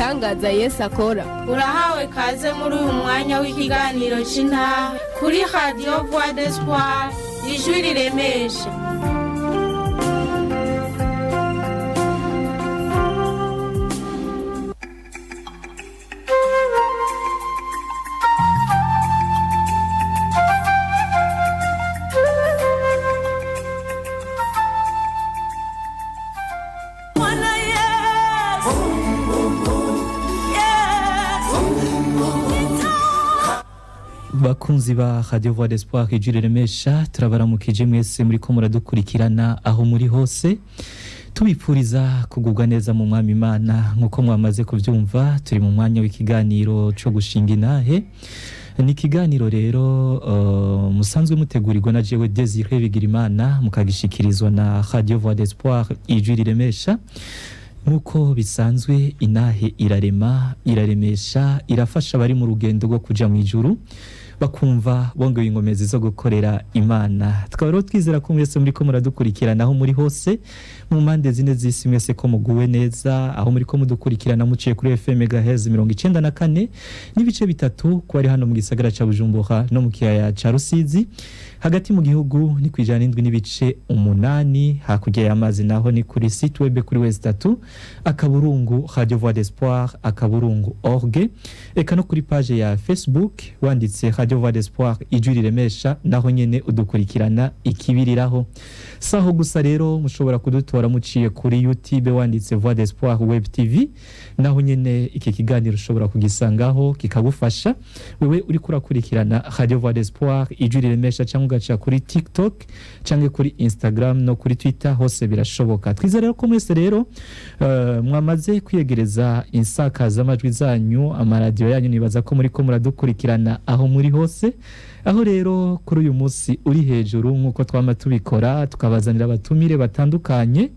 Ibitangaza Yesu akora. Urahawe kaze muri uyu mwanya w'ikiganiro c'intahe kuri Radiyo Voix d'Espoir, ijwi riremesha. Bakunzi ba Radio Voix d'Espoir, ijwi riremesha, turabaramukije mwese muriko muradukurikirana aho muri hose, tubipfuriza kugubwa neza mu Mwami Imana. Nk'uko mwamaze kuvyumva, turi mu mwanya w'ikiganiro co gushinga intahe. Ni ikiganiro rero musanzwe mutegurirwa na jewe Desire Bigirimana, mukagishikirizwa na Radio Voix d'Espoir, ijwi riremesha. Nk'uko bisanzwe, inahe irarema, iraremesha, irafasha abari mu rugendo rwo kuja mu ijuru, bakumva bongewe inkomezi zo gukorera Imana. Tukaba rero twizera ko mwese muriko muradukurikirana aho muri hose mu mpande zine z'isi, mwese ko muguwe neza aho muriko mudukurikirana muciye kuri FM megahertz 94.3, ku bari hano mu gisagara ca Bujumbura no mu kiyaya ca Rusizi. Hagati mu gihugu ni ku 107.8, hakurya y'amazi naho ni kuri site web kuri w3.radiovoixdespoir.org, eka no kuri page ya Facebook wanditse Radio Voix d'Espoir, ijwi riremesha, naho nyene udukurikirana ikibiriraho. Saho gusa rero, mushobora kudutora muciye kuri YouTube wanditse Voix d'Espoir Web TV, naho nyene iki kiganiro ushobora kugisangaho kikagufasha wewe uriko urakurikirana Radio Voix d'Espoir, ijwi riremesha, cyangwa ugaca kuri TikTok cyangwa kuri Instagram no kuri Twitter, hose birashoboka. Twizera rero ko mwese rero mwamaze kwiyegereza insakazamajwi zanyu, amaradiyo yanyu. Nibaza ko muriko muradukurikirana aho muri hose. Aho rero kuri uyu munsi uri hejuru, nk'uko twama tubikora, tukabazanira abatumire batandukanye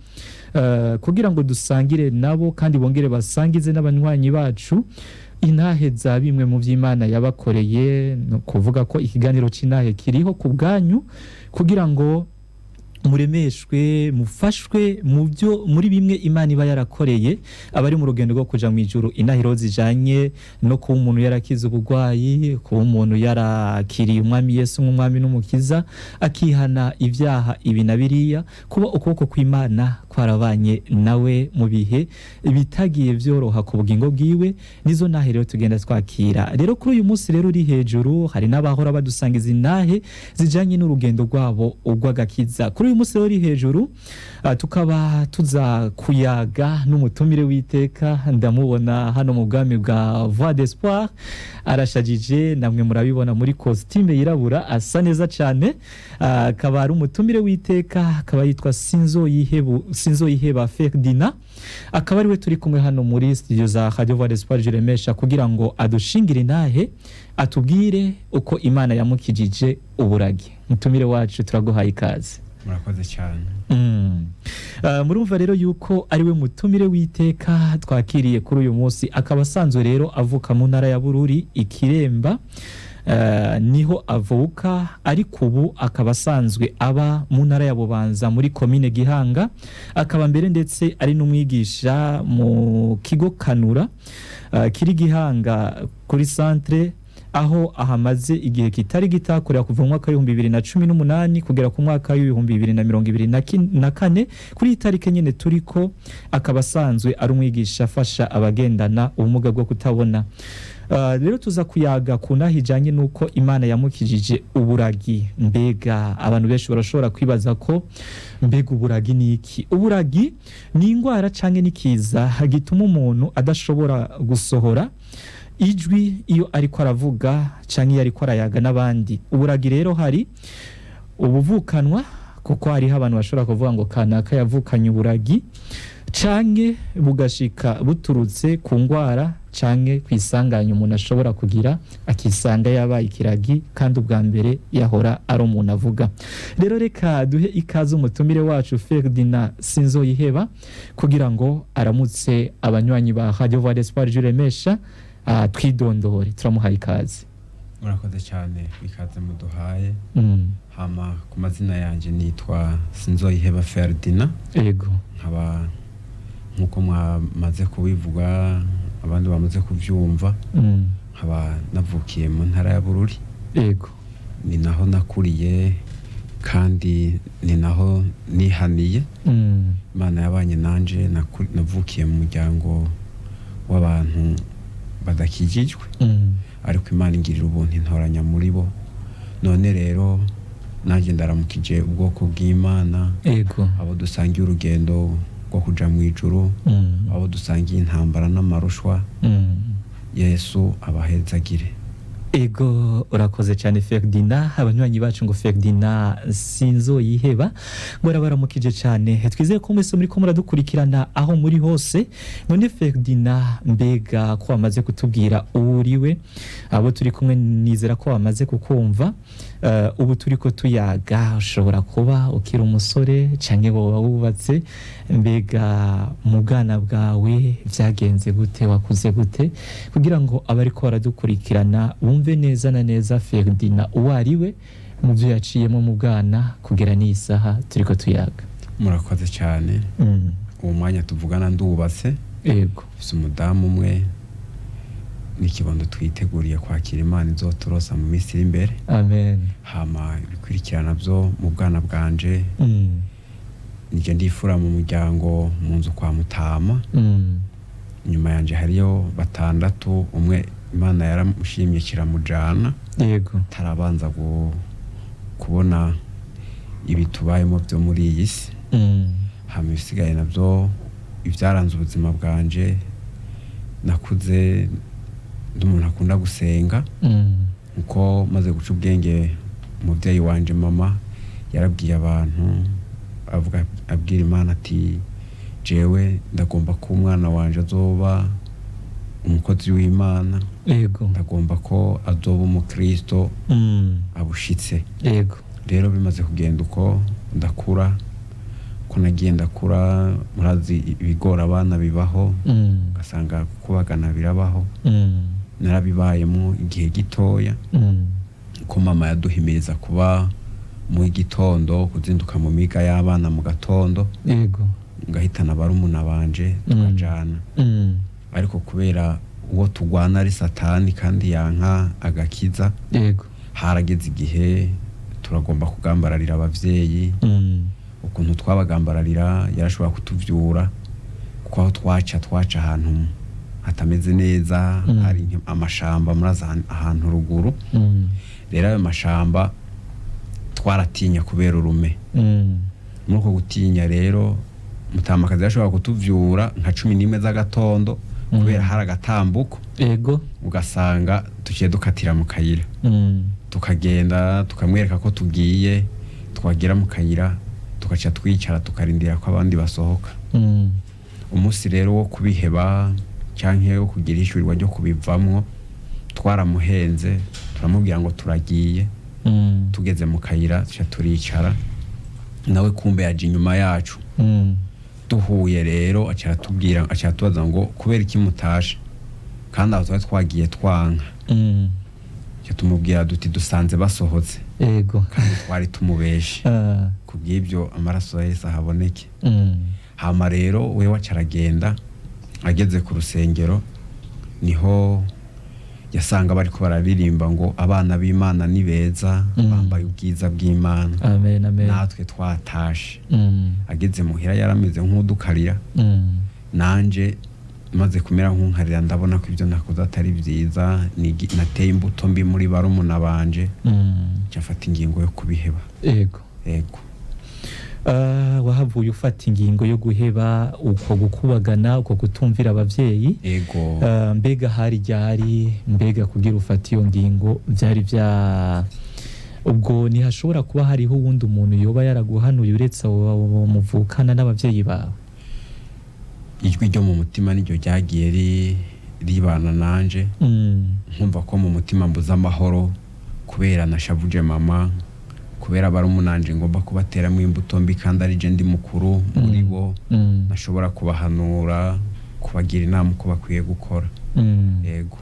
kugira ngo dusangire nabo kandi bongere basangize n'abanywanyi bacu intahe za bimwe mu by'Imana yabakoreye. Ni ukuvuga ko ikiganiro c'intahe kiriho ku bwanyu kugira ngo muremeshwe, mufashwe mu byo muri bimwe Imana iba yarakoreye abari mu rugendo rwo kuja mu ijuru. Inahiro zijanye no kuba umuntu yarakize ubugwayi, kuba umuntu yarakiriye Umwami Yesu nk'umwami n'umukiza, akihana ibyaha ibi na biriya, kuba ukuboko kw'Imana kwarabanye nawe mu bihe bitagiye vyoroha ku bugingo bwiwe. Nizo nahe rero tugenda twakira. Rero kuri uyu munsi rero uri hejuru, hari n'abahora badusangiza intahe zijanye n'urugendo rwabo urw'agakiza. Kuri uyu munsi rero uri hejuru, tukaba tuza kuyaga n'umutumire w'iteka. Ndamubona hano mu bwami bwa Voix d'Espoir, arashajije, namwe murabibona muri costume yirabura, asa neza cyane. Akaba ari umutumire w'iteka, akaba yitwa Sinzoyiheba Ferdinand, akaba ariwe turi kumwe hano muri studio za Radio Voix d'Espoir Jiremesha kugira ngo adushingire intahe, atubwire uko Imana yamukijije uburagi. Mutumire wacu, turaguhaye ikaze. Murakoze cyane. Murumva rero yuko ariwe mutumire w'iteka twakiriye kuri uyu munsi, akaba asanzwe rero avuka mu ntara ya Bururi, Ikiremba, niho avuka, ariko ubu akaba asanzwe aba mu ntara ya Bubanza muri komine Gihanga, akaba mbere ndetse ari n'umwigisha mu kigo Kanura kiri Gihanga kuri centre, aho ahamaze igihe kitari gitakorera kuva mu mwaka w'2018 kugera ku mwaka w'2024. Kuri iyi tariki nyene turiko, akaba asanzwe ari umwigisha afasha abagendana ubumuga bwo kutabona. Rero tuza kuyaga ku naho ijanye n'uko Imana yamukijije uburagi. Mbega abantu benshi barashobora kwibaza ko mbega uburagi ni iki? Uburagi ni ingwara canke n'ikiza gituma umuntu adashobora gusohora ijwi iyo ariko aravuga canke iyo ariko arayaga n'abandi. Uburagi rero hari ubuvukanwa, kuko hariho abantu bashobora kuvuga ngo kanaka yavukanye uburagi, canke bugashika buturutse ku ngwara canke kwisanganya umuntu ashobora kugira, akisanga yabaye ikiragi kandi ubwa mbere yahora ari umuntu avuga. Rero reka duhe ikaze umutumire wacu Ferdinand Sinzoyiheba kugira ngo aramutse abanywanyi ba Radio Voix d'Espoir Juremesha, twidondore. Turamuhaye ikaze. Murakoze cyane, ikaze muduhaye. Hama ku mazina yanjye nitwa Sinzoyiheba Ferdinand. Ego. Nkaba, nk'uko mwamaze kubivuga, aba Abandi bamaze kuvyumva. Nkaba navukiye mu ntara ya Bururi. Yego. Ni naho nakuriye kandi ni naho nihaniye. Imana yabanye nanje, navukiye mu muryango w'abantu badakijijwe, ariko Imana ingirira ubuntu intoranya muri bo. None rero nanjye ndaramukije ubwoko bw'Imana. Yego. Abo dusangiye urugendo rwo kuja mu ijuru, abo dusangiye intambara n'amarushwa, Yesu abahezagire. Ego, urakoze cyane Ferdinand. Abanywanyi bacu ngo Ferdinand sinzoyiheba, ngo arabaramukije cyane. Twizeye ko mwese muri ko muradukurikirana aho muri hose. None Ferdinand, mbega ko wamaze kutubwira uwo uriwe, abo turi kumwe nizera ko wamaze kukumva. Ubu turi ko tuyaga ushobora kuba ukiri umusore canke woba wubatse. Mbega mu bwana bwawe vyagenze gute, wakuze gute, kugira ngo abariko baradukurikirana bumve neza na neza Ferdinand uwo ari we mu byo yaciyemo mu bwana kugera n'iyi saha turiko tuyaga? Murakoze cyane. Uwo mwanya tuvugana ndubatse. Yego. Mfise umudamu umwe n'ikibondo twiteguriye kwakira Imana izoturosa mu minsi iri imbere. Amen. Hama ibikurikirana byo mu bwana bwanje, nije ndifura mu muryango mu nzu kwa Mutama. Inyuma yanje hariyo batandatu, umwe Imana yaramushimye kiramujana tarabanza kubona ibi tubayemo byo muri iyi si. Hama ibisigaye nabyo ibyaranze ubuzima bwanje, nakuze ndi umuntu akunda gusenga, nkuko maze guca ubwenge umubyeyi wanje mama yarabwiye abantu, avuga abwira Imana ati jewe ndagomba ko umwana wanje azoba umukozi w'Imana. Yego. Ndagomba ko azoba umukristo abushitse. Yego. Rero bimaze kugenda uko ndakura, ko nagiye ndakura, murazi ibigora abana bibaho, ugasanga kubagana birabaho. Narabibayemo igihe gitoya, ko mama yaduhimiriza kuba mu gitondo kuzinduka mu miga y'abana mu gatondo, Yego. ngahitana barumuna banje tukajana. Ariko kubera uwo tugwana ari Satani kandi yanka agakiza, Yego. harageze igihe turagomba kugambararira abavyeyi. Ukuntu twabagambararira, yarashobora kutuvyura, kuko aho twaca ahantu hatameze neza, hari amashamba, murazi ahantu ruguru. Rero ayo mashamba twaratinya kubera urume. Muri uko gutinya rero, mutamakazi yashobora kutuvyura nka 11 z'agatondo, kubera hari agatambuko, Yego. ugasanga tuciye dukatira mu kayira, tukagenda tukamwereka ko tugiye, twagera mu kayira tugaca twicara tukarindira ko abandi basohoka. Umunsi rero wo kubiheba canke wo kugira ishyurirwa ryo kubivamwo, twaramuhenze turamubwira ngo turagiye. Tugeze mu kayira tuca turicara, nawe kumbe yaje inyuma yacu. Duhuye rero aca aratubwira, aca aratubaza ngo kubera iki mutashe kandi aho twari twagiye twanka. Aca tumubwira duti dusanze basohotse. Yego. Kandi twari tumubeshe. Kubw'ibyo amaraso ya Yesu ahaboneke. Hama rero wewe aca aragenda, ageze ku rusengero niho yasanga bariko bararirimba ngo abana b'Imana ni beza, bambaye ubwiza bw'Imana. Amen, amen. Natwe twatashe. Ageze muhira yarameze nk'udukarira. Nanje maze kumera nk'unkarira, ndabona ko ibyo nakoze atari byiza, nateye imbuto mbi muri barumuna banje, nca mfata ingingo yo kubiheba. Yego. Yego. Wahavuye ufata ingingo yo guheba uko gukubagana, uko kutumvira abavyeyi? Yego. Mbega hari ryari? Mbega kugira ufate iyo ngingo byari bya ubwo ntihashobora kuba hariho uwundi umuntu yoba yaraguhanuye uretse abo muvukana n'abavyeyi bawe? Ijwi ryo mu mutima niryo ryagiye ribana nanje, nkumva ko mu mutima mbuze amahoro kubera nashavuje mama, kubera barumunanje ngomba kubateramo imbuto mbi kandi ari je ndi mukuru muri bo, nashobora kubahanura, kubagira inama uko bakwiye gukora. Yego.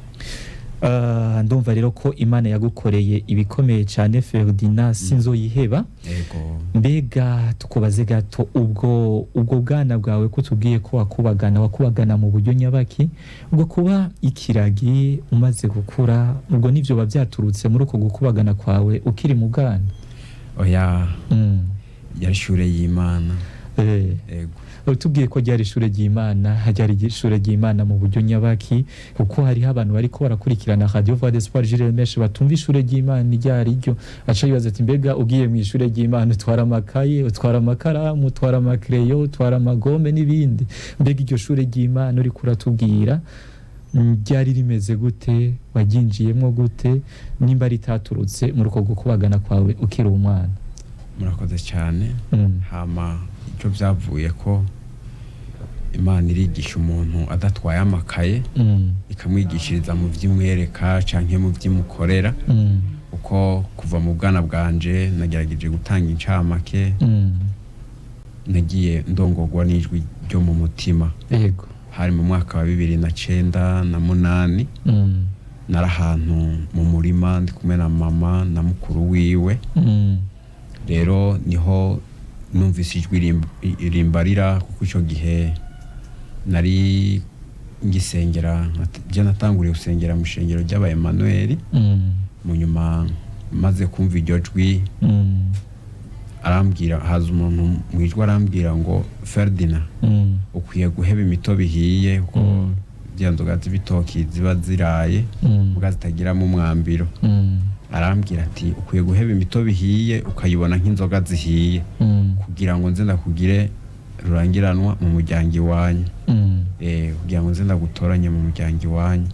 Ndumva rero ko Imana yagukoreye ibikomeye cyane, Ferdinand Sinzoyiheba. Yego. Mbega tukubaze gato, ubwo bwana bwawe ko tubwiye ko wakubagana mu buryo nyabaki, ubwo kuba ikiragi umaze gukura, ubwo nivyo biba byaturutse muri uko gukubagana kwawe ukiri mu bwana? Oya. Yari ishure y'Imana. Yego. Utubwiye ko ryari ishure ry'Imana, ryari ishure ry'Imana mu buryo nyabaki? Kuko hariho abantu bariko barakurikirana Radio Voix d'Espoir Jules Meshe batumva ishure ry'Imana iryo ari ryo, aca yibaza ati: mbega ugiye mu ishure ry'Imana utwara amakaye, utwara amakaramu, utwara amakereyo, utwara amagome n'ibindi? Mbega iryo shure ry'Imana uriko uratubwira, ryari rimeze gute? Waryinjiyemwo gute, nimba ritaturutse muri uko gukubagana kwawe ukiri umwana? Murakoze cyane. Hama icyo byavuye ko Imana irigisha umuntu adatwaye amakaye, ikamwigishiriza mu by'imwereka canke mu by'imukorera, kuko kuva mu bwana bwanje, nagerageje gutanga incamake, nagiye ndongorwa n'ijwi ryo mu mutima. Hari mu mwaka wa 2009 na 8. Nari ahantu mu murima ndi kumwe na mama na mukuru wiwe. Rero niho numvise ijwi rimbarira, kuko icyo gihe nari ngisengera, je natanguriye gusengera mu ishengero ry'aba Emmanuel. Mu nyuma maze kumva iryo jwi, arambwira, haza umuntu mu ijwi arambwira ngo: "Ferdinand, ukwiye guheba imitobe ihiye, kuko ziriya nzoga z'ibitoki ziba ziraye, mbwa zitagiramo umwambiro." Arambwira ati: "Ukwiye guheba imitobe ihiye, ukayibona nk'inzoga zihiye, kugira ngo nze ndakugire rurangiranwa mu muryango iwanyu, kugira ngo nze ndagutoranye mu muryango iwanyu."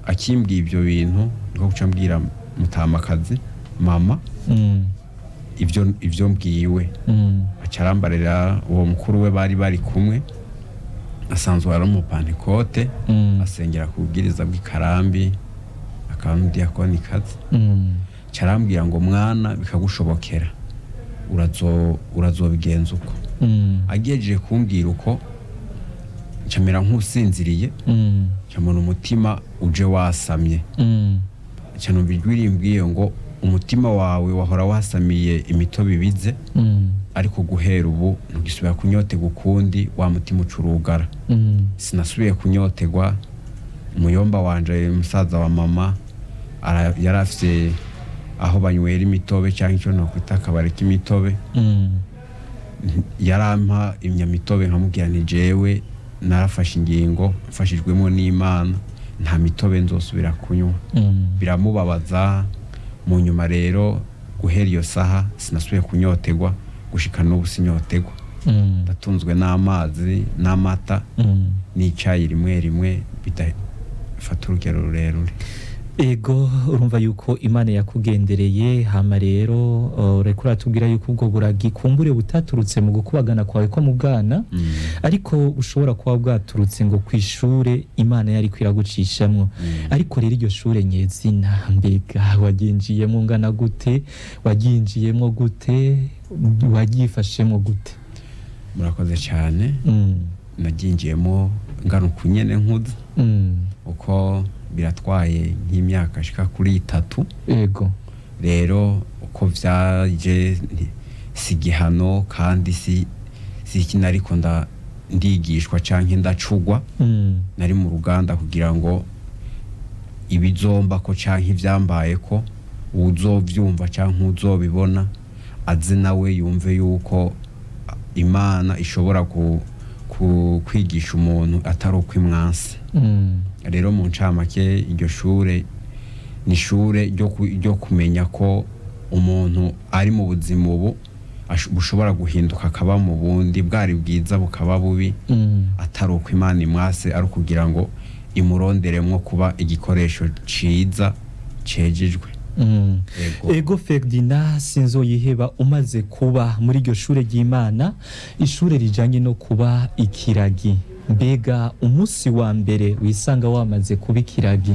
Akimbwiye ibyo bintu, niko guca mbwira mutamakazi, mama, ibyo mbwiwe. Aca arambarira uwo mukuru we bari bari kumwe, asanzwe ari umupantekote, asengera ku bubwiriza bw'ikarambi, akaba n'umudiyakonikazi. Aca arambwira ngo: "Mwana, bikagushobokera urazobigenza uko." Agejeje kumbwira uko, ncamera nk'usinziriye, ncamona umutima uje wasamye, nca numva ijwi rimbwiye ngo: "Umutima wawe wahora wasamiye imitobe ibize, ariko guhera ubu ntugisubira kunyotegwa ukundi." Wa mutima ucurugara. Sinasubiye kunyotegwa. Umuyomba wanje, musaza wa mama, yari afise aho banywera imitobe, cyangwa icyo nokwita akabari k'imitobe. Yarampa imyamitobe, nkamubwira nti: "Jewe narafashe ingingo mfashijwemo n'Imana, nta mitobe nzosubira kunywa." Biramubabaza. Mu nyuma rero, guhera iyo saha sinasubiye kunyotegwa, gushika n'ubu sinyotegwa. Ndatunzwe n'amazi n'amata n'icyayi rimwe rimwe, bidafata urugero rurerure. Ego, urumva yuko Imana yakugendereye. Hama rero ureko uratubwira yuko ubwo buragi kumbure butaturutse mu gukubagana kwawe ko mu bwana, ariko bushobora kuba bwaturutse ngo ku ishure Imana yari kwiragucishamwo. Ariko rero iryo shure nyezina, mbega waryinjiyemo ungana gute? Waryinjiyemo gute? Waryifashemo gute? Murakoze cyane. Naryinjiyemo ngana uku nyene nkuze, uko biratwaye nk'imyaka ashika kuri 3. Rero uko vyaje, si igihano kandi si ikintu, ariko ndigishwa canke ndacugwa. Nari mu ruganda kugira ngo ibizombako canke ivyambayeko, uwuzovyumva canke uzobibona aze nawe yumve yuko Imana ishobora kwigisha umuntu atari uko imwansi. Rero mu ncamake, iryo shure ni ishure ryo kumenya ko umuntu ari mu buzima ubu bushobora guhinduka akaba mu bundi, bwari bwiza bukaba bubi, atari uko Imana imwase, ari ukugira ngo imuronderemwo kuba igikoresho ciza cejejwe. Ego. Ego, Ferdinand Sinzoyiheba, umaze kuba muri iryo shure ry'Imana, ishure rijanye no kuba ikiragi, mbega umunsi wa mbere wisanga wamaze kuba ikiragi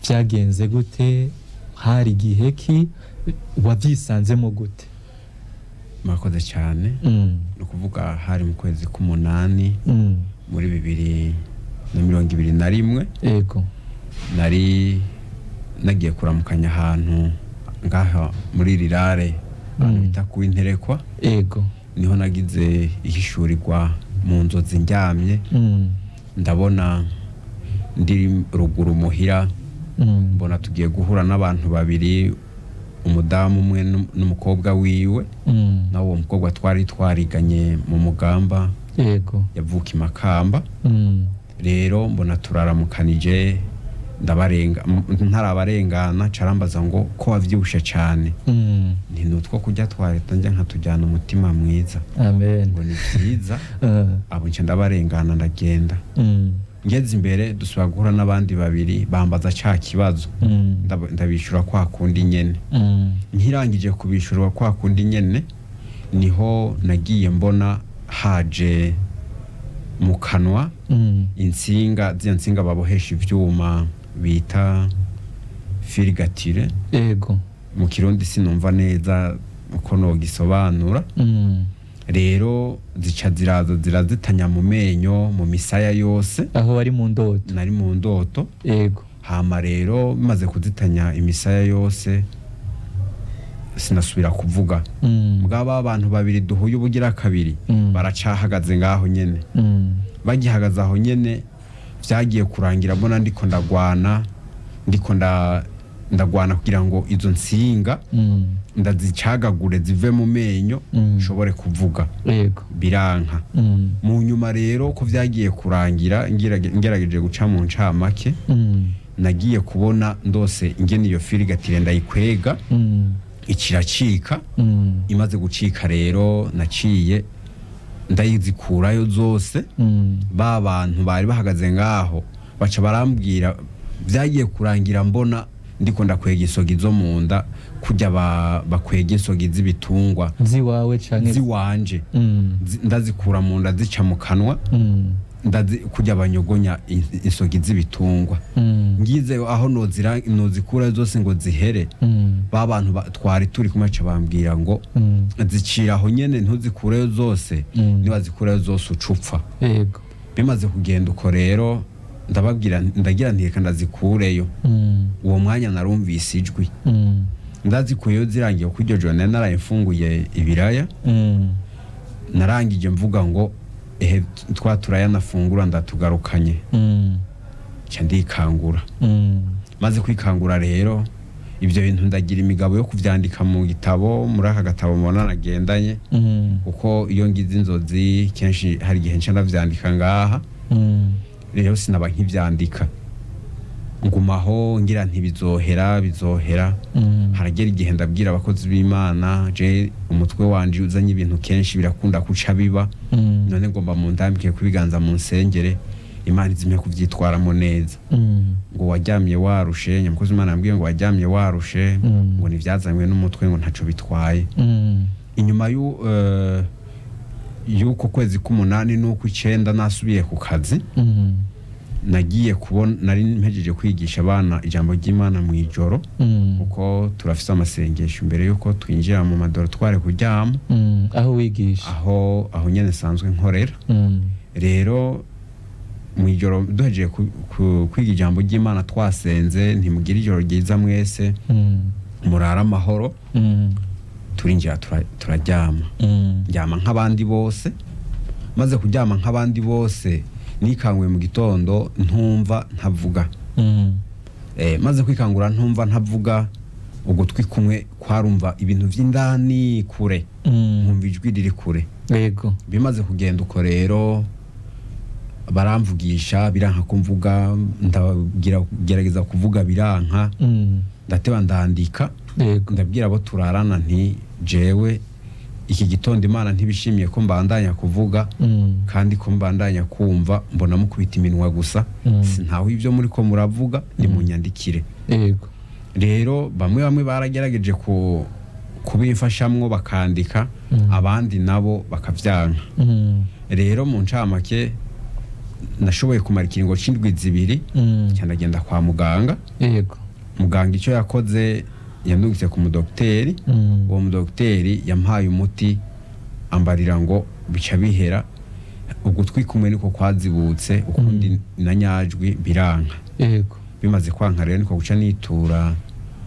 vyagenze gute? Hari igihe ki? Wavyisanzemo gute? Murakoze cyane. Ni ukuvuga hari mu kwezi k'umunani muri 2021. Nari Nagiye kuramukanya ahantu ngaha muri rirare, ahantu bita ku Interekwa. Niho nagize ihishurirwa mu nzozi ndyamye. Ndabona ndi ruguru muhira, mbona tugiye guhura n'abantu babiri, umudamu umwe n'umukobwa wiwe. Nawe uwo mukobwa twari twariganye mu Mugamba, yavuka i Makamba. Rero mbona turaramukanije, ndabarenga, ntarabarengana carambaza ngo: "Ko wavyibushe cane?" Nti: "Nutwo kurya twa leta njya nkatujyana umutima mwiza." Amen. Ngo: "Ni vyiza." Abo nca ndabarengana, ndagenda. Ngeze imbere dusubira guhura n'abandi babiri, bambaza ca kibazo. Ndabishura kwa kundi nyene. Nkirangije kubishura kwa kundi nyene, niho nagiye mbona haje mu kanwa insinga, ziriya nsinga babohesha ivyuma bita filigatire. Mu Kirundi sinumva neza uko nogisobanura. Rero zica ziraza zirazitanya mu menyo, mu misaya yose. Aho wari mu ndoto? Nari mu ndoto. Hama rero bimaze kuzitanya imisaya yose, sinasubira kuvuga. Bwaba abantu babiri duhuye ubugira kabiri, baracahagaze ngaho nyene. Bagihagaze aho nyene, vyagiye kurangira mbona ndiko ndagwana, ndiko ndagwana kugira ngo izo nsinga ndazicagagure zive mu menyo, nshobore kuvuga. Biranka. Mu nyuma rero ko vyagiye kurangira, ngerageje guca mu ncamake, nagiye kubona ndose ingene iyo filigatire ndayikwega, ikiracika. Imaze gucika rero, naciye ndayizikurayo zose. Ba bantu bari bahagaze ngaho baca barambwira, byagiye kurangira mbona ndiko ndakwega insogi zo mu nda kujya bakwega insogi z'ibitungwa. Ziwawe canke? Ziwanje. Ndazikura mu nda zica mu kanwa, kujya banyogonya insogi z'ibitungwa. Ngize aho nozikura zose ngo zihere, ba bantu twari turi kumwe baca bambwira ngo: "Zicira aho nyene, ntuzikureyo zose. Niwazikurayo zose ucupfa." Bimaze kugenda uko rero, ndababwira, ndagira nti: "Reka ndazikureyo." Uwo mwanya narumvise ijwi. Ndazikuyeyo zirangiye, kuko iryo joro nari naraye mfunguye ibiraya. Narangije mvuga ngo: "Ehe, twa turaya nafungura ndatugarukanye." Nca ndikangura. Maze kwikangura rero, ibyo bintu ndagira imigabo yo kuvyandika mu gitabo, muri aka gatabo mubona nagendanye, kuko iyo ngize inzozi kenshi hari igihe nca ndavyandika ngaha. Rero sinaba nkivyandika, ngumaho ngira nti: "Bizohera, bizohera." Haragera igihe ndabwira abakozi b'Imana: "Je umutwe wanje uzanye ibintu kenshi birakunda kuca biba. None ngomba mundambike kubiganza mu nsengere, Imana izimpe kuvyitwaramo neza." Ngo: "Waryamye warushe." Nyamukozi w'Imana yambwiye ngo: "Waryamye warushe." Ngo ntivyazanywe n'umutwe, ngo ntaco bitwaye. Inyuma y'uko kwezi k'umunani n'uko icenda nasubiye ku kazi. Nagiye kubona, nari mpejeje kwigisha abana ijambo ry'Imana mu ijoro, kuko turafise amasengesho imbere y'uko twinjira mu ma dortoirs kuryama. Aho wigisha? Aho nyene nsanzwe nkorera. Rero mu ijoro duhejeje kwiga ijambo ry'Imana, twasenze, ntimugire ijoro ryiza mwese, murare amahoro. Turinjira, turaryama. Ndyama nk'abandi bose. Maze kuryama nk'abandi bose, nikanguye mu gitondo ntumva, ntavuga. Maze kwikangura ntumva, ntavuga, ugutwi kumwe kwarumva ibintu vy'indani kure, nkumva ijwi riri kure. Bimaze kugenda uko rero, baramvugisha biranka ko mvuga, ndagira gerageza kuvuga biranka. Ndateba ndandika. Ndabwira abo turarana nti: "Jewe iki gitondo Imana ntibishimiye ko mbandanya kuvuga kandi ko mbandanya kumva, mbona mukubita iminwa gusa. Sintaho ibyo muri ko muravuga, nimunyandikire." Rero bamwe bamwe baragerageje kubimfashamwo bakandika, abandi nabo bakavyanka. Rero mu ncamake, nashoboye kumara ikiringo c'indwi 2. Ndagenda kwa muganga. Muganga icyo yakoze, yandungitse ku mudokiteri. Uwo mudokiteri yampaye umuti, ambarira ngo bica bihera. Ugutwi kumwe niko kwazibutse, ukundi na nyajwi biranka. Bimaze kwanka rero, niko guca nitura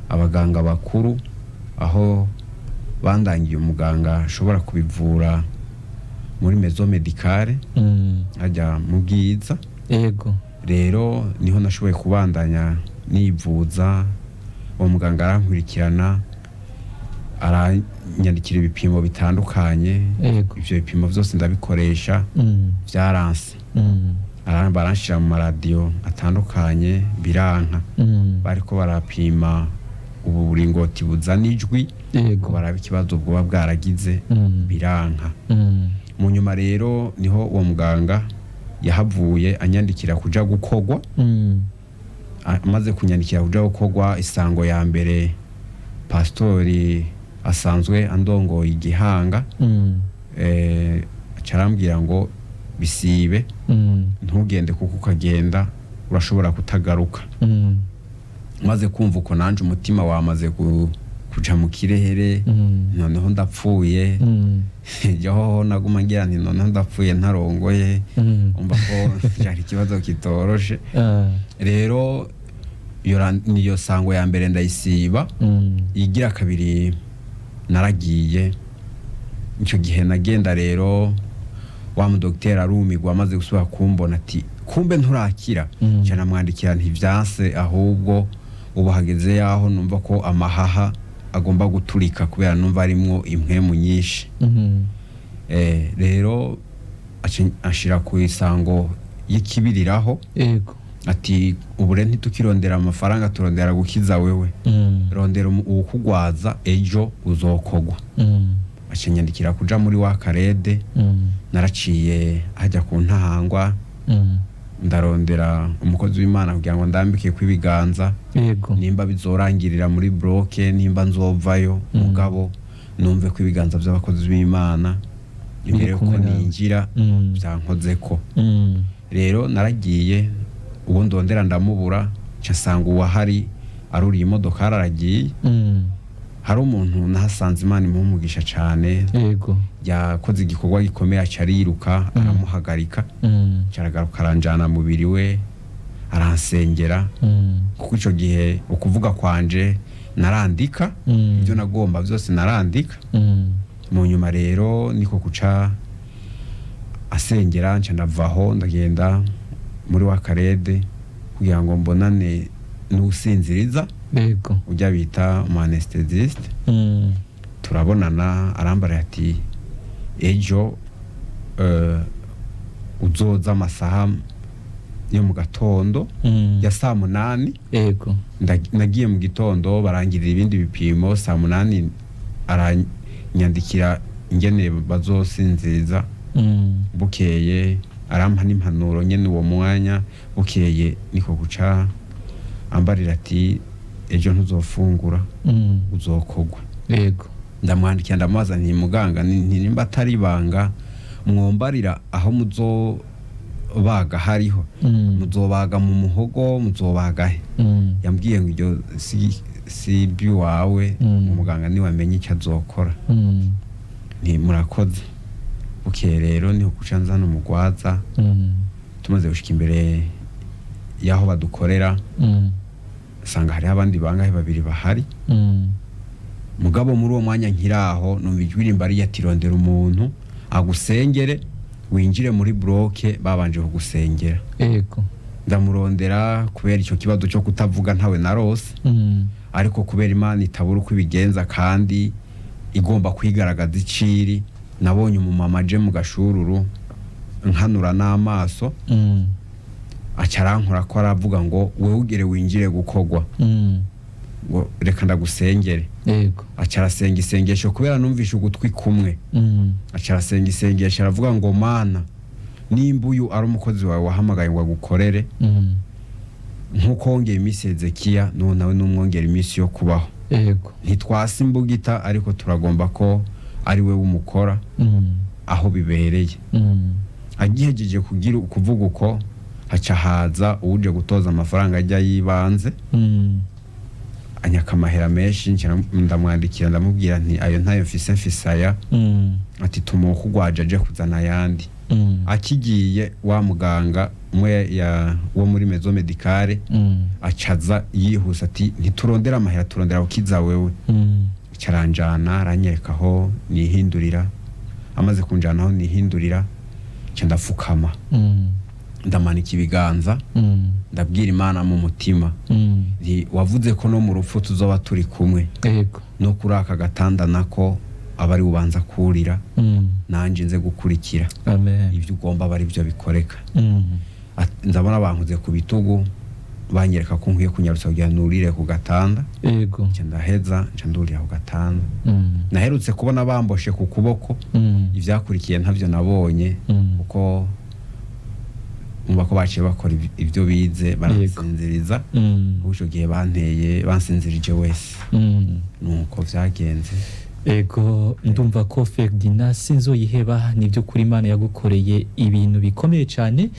abaganga bakuru, aho bandangiye umuganga ashobora kubivura muri maison médicale ajya mu Bwiza. Rero niho nashoboye kubandanya nivuza. Uwo muganga arankurikirana, aranyandikira ibipimo bitandukanye. Ibyo bipimo byose ndabikoresha, byaranse. Baranshira mu maradiyo atandukanye, biranka. Bariko barapima ubu buringoti buzana ijwi ngo barabe ikibazo bwoba bwaragize, biranka. Mu nyuma rero niho uwo muganga yahavuye anyandikira kuja gukogwa. Amaze kunyandikira kuja gukogwa, isango ya mbere pastori asanzwe andongoye igihanga aca arambwira ngo bisibe, ntugende, kuko ukagenda urashobora kutagaruka. Maze kumva uko, nanje umutima wamaze kuja mu kirere. Noneho ndapfuye. Joho naguma ngira nti noneho ndapfuye ntarongoye. Umva ko cyari ikibazo kitoroshe. Rero niyo sango ya mbere ndayisiba. Igira kabiri naragiye. Icyo gihe nagenda rero, wa mudogiteri arumigwa amaze gusubira kumbona, ati kumbe nturakira. Nca namwandikira, ntivyanse, ahubwo ubu hageze yaho numva ko amahaha agomba guturika kubera numva arimwo impwemu nyinshi. Rero ashira ku isango y'ikibiriraho, ati ubu rero ntitukirondera amafaranga, turondera gukiza wewe. Rondera uwukugwaza, ejo uzokogwa. Aca nyandikira kuja muri wa karede. Naraciye hajya ku Ntahangwa, ndarondera umukozi w'Imana kugira ngo ndambike kw'ibiganza, nimba bizorangirira muri bloc, nimba nzovayo, mugabo numve ko ibiganza by'abakozi b'Imana imbere yuko kumwe nawe. ninjira byankozeko. Rero naragiye, uwo ndondera ndamubura, nca nsanga uwahari aruriye imodoka aragiye. Hari umuntu nahasanze, Imana imuha umugisha cyane, yakoze igikorwa gikomeye, aca ariruka aramuhagarika, aca aragaruka aranjana mubiri we, aransengera, kuko icyo gihe ukuvuga kwanje narandika, ibyo nagomba byose narandika. Mu nyuma rero niko kuca asengera, nca ndavaho ndagenda muri wa karede kugira ngo mbonane n'usinziriza, ujya bita umu anesthésiste. Turabonana, arambara ati ejo uzoza amasaha yo mu gatondo ya saa 8. Nagiye mu gitondo, barangirira ibindi bipimo, saa 8 aranyandikira ingene bazosinziriza. Bukeye arampa n'impanuro nyene uwo mwanya. Bukeye niko guca ambarira ati ejo ntuzofungura, uzokogwa. Ndamwandikira, ndamubaza nti muganga, nimba atari ibanga, mwombarira aho muzobaga hariho? Muzobaga mu muhogo, muzobaga he? Yambwiye ngo iryo si iby'iwawe, umuganga niwe icyo azokora. Nti murakoze. Bukeye rero niho kuca nzana umugwaza. Tumaze gushika imbere y'aho badukorera, nsanga hariho abandi bangahe babiri bahari. Mugabo muri uwo mwanya nkiraho, numva ijwi rimbariye ati rondera umuntu agusengere winjire muri bloc babanje kugusengera. Ndamurondera, kubera icyo kibazo cyo kutavuga ntawe narose. Ariko kubera Imana itabura uko ibigenza kandi igomba kwigaragaza iciri, nabonye umumama aje mu gashururu nkanura n'amaso, aca arankora ko aravuga ngo wewe ugere winjire gukogwa, ngo reka ndagusengere. Aca arasenga isengesho, kubera numvishe ugutwi kumwe. Aca arasenga isengesho, aravuga ngo Mana, nimba uyu ari umukozi wawe wahamagaye ngo agukorere, nk'uko wongeye iminsi Hezekiya, n'ubu nawe numwongera iminsi yo kubaho. Ntitwasa imbugita, ariko turagomba ko ari we wumukora aho bibereye. Agihejeje kugira kuvuga uko, haca haza uwuje gutoza amafaranga ajya yibanze, anyaka amahera menshi. Nca ndamwandikira, ndamubwira nti ayo ntayo mfise, mfise aya. Ati tuma uwukugwaje aje kuzana ayandi. Akigiye, wa muganga Umwe wo muri maison médicale acaza yihuse ati: "Ntiturondera amahera, turondera ukiza wewe." Aca aranjana, aranyereka aho nihindurira. Amaze kunjana aho nihindurira, nca ndafukama, ndamanika ibiganza, ndabwira Imana mu mutima nti: "Wavuze ko no mu rupfu tuzoba turi kumwe, no kuri aka gatanda nako aba ari ubanza kurira, nanjye nze gukurikira." Amen. Ibyo ugomba aba ari byo bikoreka. Ndabona bankoze ku bitugu, banyereka ko nkwiye kunyarutsa kugira nurire ku gatanda. Nca ndaheza, nca ndurira ku gatanda. Naherutse kubona bamboshe ku kuboko. Ivyakurikiye ntavyo nabonye, kuko umva ko baciye bakora ibyo bize, baransinziriza. Kuko ico gihe banteye bansinzirije wese. Nuko vyagenze. Ego, ndumva ko Ferdinand Sinzoyiheba, nibyo kuri, Imana yagukoreye ibintu bikomeye cyane.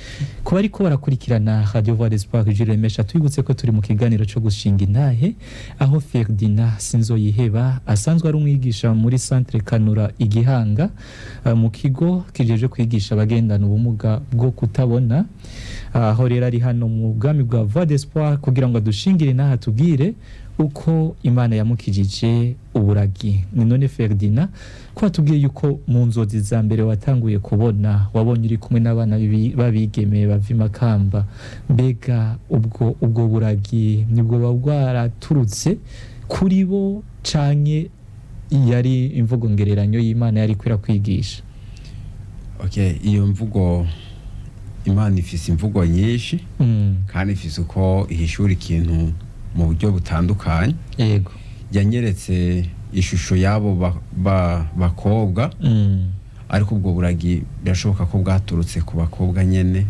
Kuba ariko barakurikirana Radio Voix d'Espoir Jules Remesha, twibutse ko turi mu kiganiro cyo gushinga intahe, aho Ferdinand Sinzoyiheba asanzwe ari umwigisha muri Centre Kanura Igihanga, mu kigo kijeje kwigisha abagendana ubumuga bwo kutabona. Aho rero ari hano mu bwami bwa Voix d'Espoir kugira ngo adushingire intahe, atubwire uko Imana yamukijije uburagi. Ni none Ferdinand, ko watubwiye yuko mu nzozi za mbere watanguye kubona wabonye uri kumwe n'abana b'abigeme bava i Makamba, mbega ubwo buragi nibwo buba bwaraturutse kuri bo, canke yari imvugo ngereranyo y'Imana yari kwigisha? Okay, iyo mvugo, Imana ifise imvugo nyinshi, kandi ifise uko ihishura ikintu mu buryo butandukanye. Yanyeretse ishusho y'abo bakobwa, ariko ubwo buragi birashoboka ko bwaturutse ku bakobwa nyene,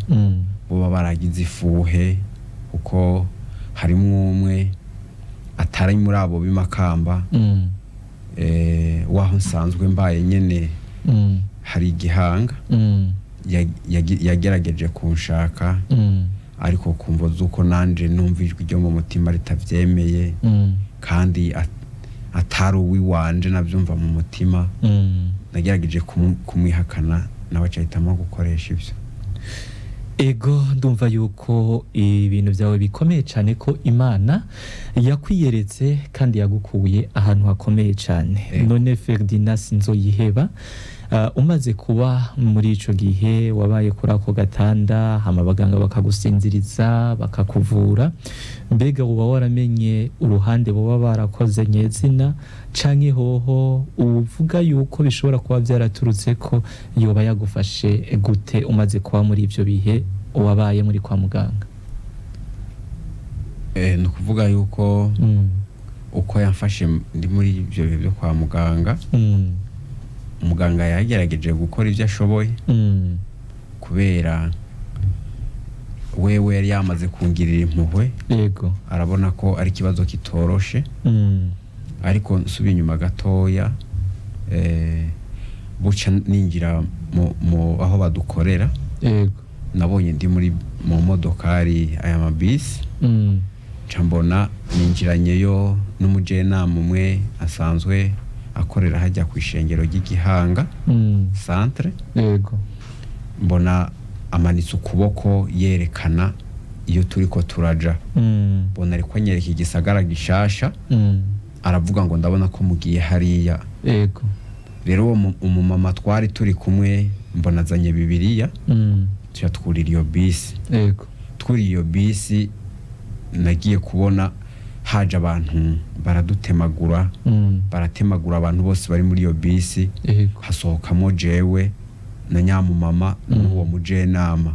boba baragize ifuhe, kuko harimwo umwe atari muri abo b'imakamba, waho nsanzwe mbaye nyene, hari Igihanga, yagerageje kunshaka, ariko kumva z'uko nanje numva ijwi ryo mu mutima ritavyemeye, kandi atari uwiwanje, navyumva mu mutima, nagerageje kumwihakana, nawe acahitamo gukoresha ivyo. Ego, ndumva yuko ibintu byawe bikomeye cyane, ko Imana yakwiyeretse kandi yagukuye ahantu hakomeye cyane. None Ferdinand Sinzoyiheba, umaze kuba muri ico gihe wabaye kuri ako gatanda, hama abaganga bakagusinziriza, bakakuvura, mbega uba waramenye uruhande boba barakoze nyezina, canke hoho uvuga yuko bishobora kuba byaraturutse ko yoba yagufashe gute umaze kuba muri ivyo bihe wabaye muri kwa muganga? Ni ukuvuga yuko uko yamfashe ndi muri ibyo bihe byo kwa muganga, muganga yagerageje gukora ibyo ashoboye, kubera wewe yari yamaze kungirira impuhwe, arabona ko ari ikibazo kitoroshe. Ariko nsubiye inyuma gatoya, buca ninjira mu aho badukorera, nabonye ndi muri mu modokari, aya mabisi, nca mbona ninjiranyeyo n'umujenama umwe asanzwe akorera hajya ku ishengero ry'Igihanga centre. Mbona amanitse ukuboko yerekana iyo turiko turaja. Mbona ariko anyereka igisagara gishasha. Aravuga ngo: "Ndabona ko mugiye hariya." Rero uwo umumama twari turi kumwe, mbona azanye Bibiliya, tuya twurira iyo bisi. Twuriye iyo bisi, nagiye kubona haje abantu baradutemagura, baratemagura abantu bose bari muri iyo bisi. Hasohokamo jewe na nyamumama n'uwo mujenama.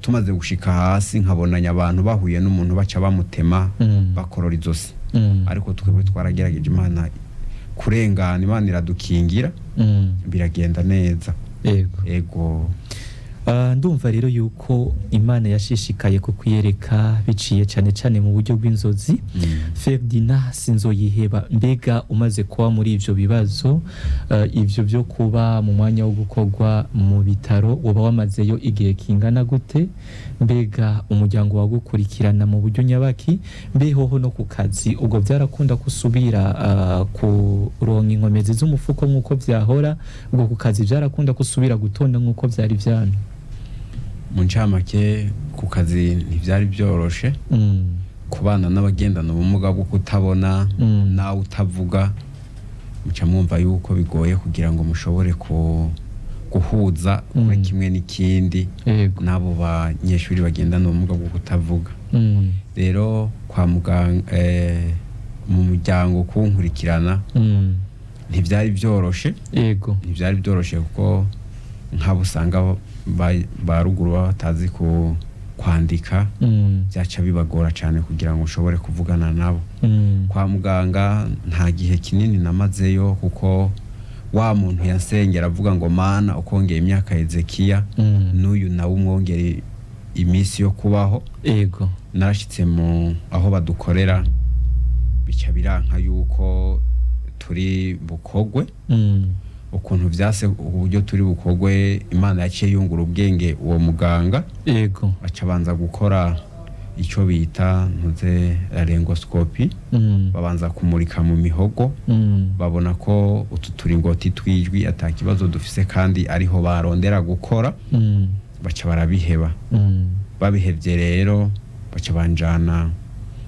Tumaze gushika hasi, nkabonanya abantu bahuye n'umuntu baca bamutema, bakorora izosi. Ariko twebwe twaragerageje Imana kurengana, Imana iradukingira, biragenda neza. Ego. Ndumva rero yuko Imana yashishikaye kukwiyereka biciye cyane cyane mu buryo bw'inzozi. Ferdinand Sinzoyiheba, mbega umaze kuba muri ivyo bibazo, ivyo byo kuba mu mwanya wo gukorwa mu bitaro, uba wamazeyo igihe kingana gute? Mbega umuryango wagukurikirana mu buryo nyabaki? Mbehoho no ku kazi, ubwo byarakunda kusubira kuronka inkomezi z'umufuko nk'uko vyahora? Ubwo ku kazi byarakunda kusubira gutonda nk'uko vyari vyamye? Mu ncamake, ku kazi ntivyari byoroshe kubana n'abagendana ubumuga bwo kutabona nawe utavuga, muca mwumva yuko bigoye kugira ngo mushobore guhuza kuri kimwe n'ikindi n'abo banyeshuri bagendana ubumuga bwo kutavuga. Rero kwa muganga, mu muryango, kunkurikirana ntivyari byoroshe. Ntivyari byoroshe kuko nk'abo usanga ba ruguru baba batazi kwandika, byaca bibagora cyane kugira ngo ushobore kuvugana nabo. Kwa muganga nta gihe kinini namazeyo, kuko wa muntu yansengera avuga ngo: "Mana, ukongera imyaka Hezekiya, n'uyu nawe umwongere iminsi yo kubaho." Narashitse mu aho badukorera, bica biranka yuko turi bukogwe. Ukuntu vyase, uburyo turi bukogwe, Imana yaciye yungura ubwenge uwo muganga, aca abanza gukora icyo bita ntuze laryngoscopy. Babanza kumurika mu mihogo, babona ko utu turingoti twijwi ata kibazo dufise, kandi ariho barondera gukora, baca barabiheba. Babihevye rero, baca banjana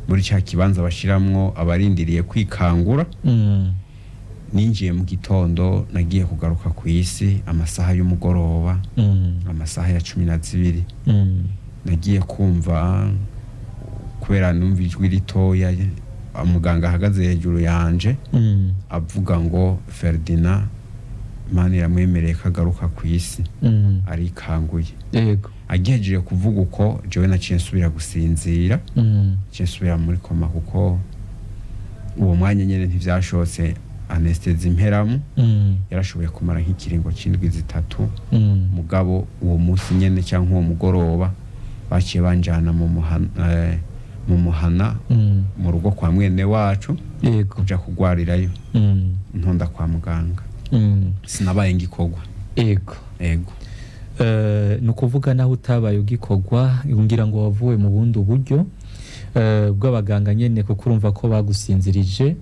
muri ca kibanza bashiramwo abarindiriye kwikangura. Ninjiye mu gitondo, nagiye kugaruka ku isi amasaha y'umugoroba, amasaha ya 12. Nagiye kumva, kubera numva ijwi ritoya, muganga ahagaze hejuru yanje avuga ngo: "Ferdinand, Imana iramwemereye ko agaruka ku isi, arikanguye." Agihejeje kuvuga uko, jewe naciye nsubira gusinzira, naciye nsubira muri coma, kuko uwo mwanya nyene ntivyashobotse anesthésie imperamu. Yarashoboye kumara nk'ikiringo c'indwi 3. Mugabo uwo munsi nyene cyangwa uwo mugoroba, baciye banjana mu muhana, mu muhana, mu rugo kwa mwene wacu, kuja kugwarirayo. Ntonda kwa muganga, sinabaye ngikorwa. Ego. Ni ukuvuga naho utabaye ugikorwa, ngira ngo wavuwe mu bundi buryo bw'abaganga nyene, kuko urumva ko bagusinzirije.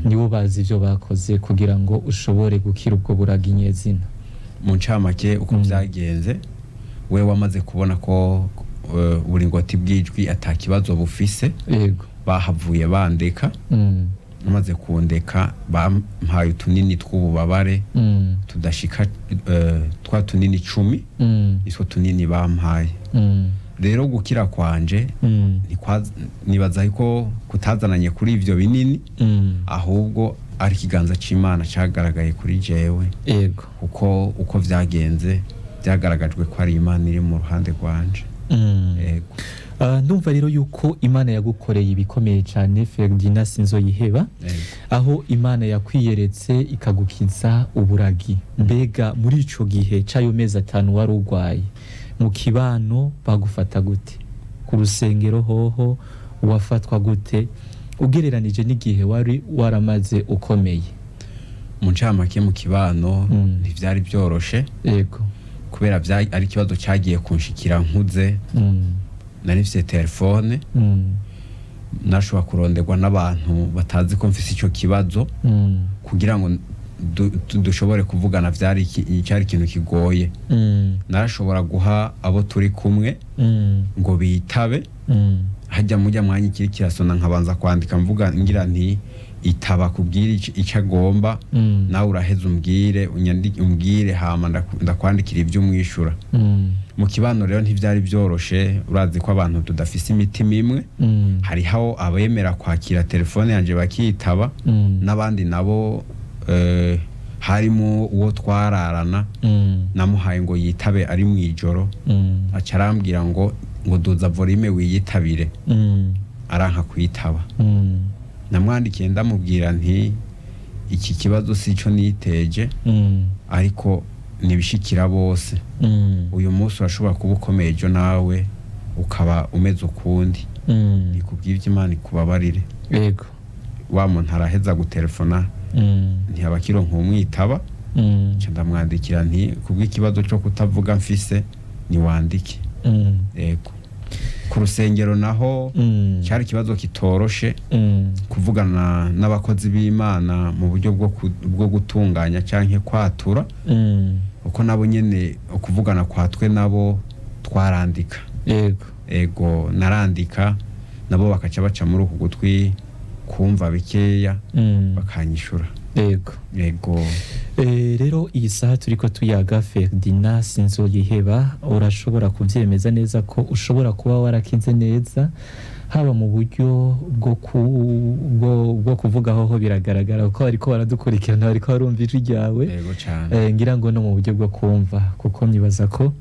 Nibo bazi ivyo bakoze kugira ngo ushobore gukira ubwo buragi nyezina. Mu ncamake, uko vyagenze, we wamaze kubona ko uburingoti bw'ijwi ata kibazo bufise, bahavuye bandeka. Bamaze kundeka, bampaye utunini tw'ububabare tudashika twa tunini 10. Nitwo tunini bampaye. Rero gukira kwanje nibaza ko kutazananye kuri ivyo binini, ahubwo ari ikiganza c'Imana cagaragaye kuri jewe, kuko uko vyagenze byagaragajwe ko ari Imana iri mu ruhande rwanje. Yego. Ndumva rero yuko Imana yagukoreye ibikomeye cyane, Ferdinand Sinzoyiheba, aho Imana yakwiyeretse ikagukiza uburagi. Mbega muri ico gihe c'ayo mezi 5 wari urwaye, mu kibano bagufata gute? Ku rusengero hoho wafatwa gute, ugereranije n'igihe wari waramaze ukomeye? Mu ncamake, mu kibano ntivyari byoroshe, kubera ari ikibazo cyagiye kunshikira nkuze. Nari mfise telefone, nashobora kuronderwa n'abantu batazi ko mfise ico kibazo. Kugira ngo dushobore kuvugana vyari cyari ikintu kigoye. Narashobora guha abo turi kumwe ngo bitabe, hajya mujya mwanya ikiri kirasona, nkabanza kwandika mvuga ngira nti: "Itaba kubwira ico agomba." Nawe uraheza umbwire, unyandike umbwire, hama ndakwandikira ibyo umwishura. Mu kibano rero ntivyari byoroshe. Urazi ko abantu tudafise imitima imwe. Hariho abemera kwakira telefone yanje bakitaba, n'abandi nabo, harimo uwo twararana, namuhaye ngo yitabe ari mu ijoro, aca arambwira ngo duza volume wiyitabire. Aranka kuyitaba. Namwandikiye ndamubwira nti: "Iki kibazo si cyo niteje, ariko nibishikira bose. Uyu munsi urashobora kuba ukomeye, ejo nawe ukaba umeze ukundi. Nikubwira Imana ikubabarire." Wa muntu araheza gutelefona, ntiyaba akironka umwitaba. Nca ndamwandikira nti: "Kubw'ikibazo cyo kutavuga mfise, niwandike." Yego. Ku rusengero naho cyari ikibazo kitoroshe, kuvugana n'abakozi b'Imana mu buryo bwo gutunganya canke kwatura, uko nabo nyene ukuvugana kwa twe nabo. Twarandika. Yego. Ego, narandika, nabo bakaca baca muri uku gutwi kumva bikeya, bakanyishura. Yego. Ego. Rero iyi saha turiko tuyaga, Ferdinand Sinzoyiheba, urashobora kuvyemeza neza ko ushobora kuba warakize neza, haba mu buryo bwo kuvuga, hoho biragaragara kuko bariko baradukurikirana, bariko barumva ijwi ryawe. Ego cane. Ngira ngo no mu buryo bwo kumva, kuko nibaza ko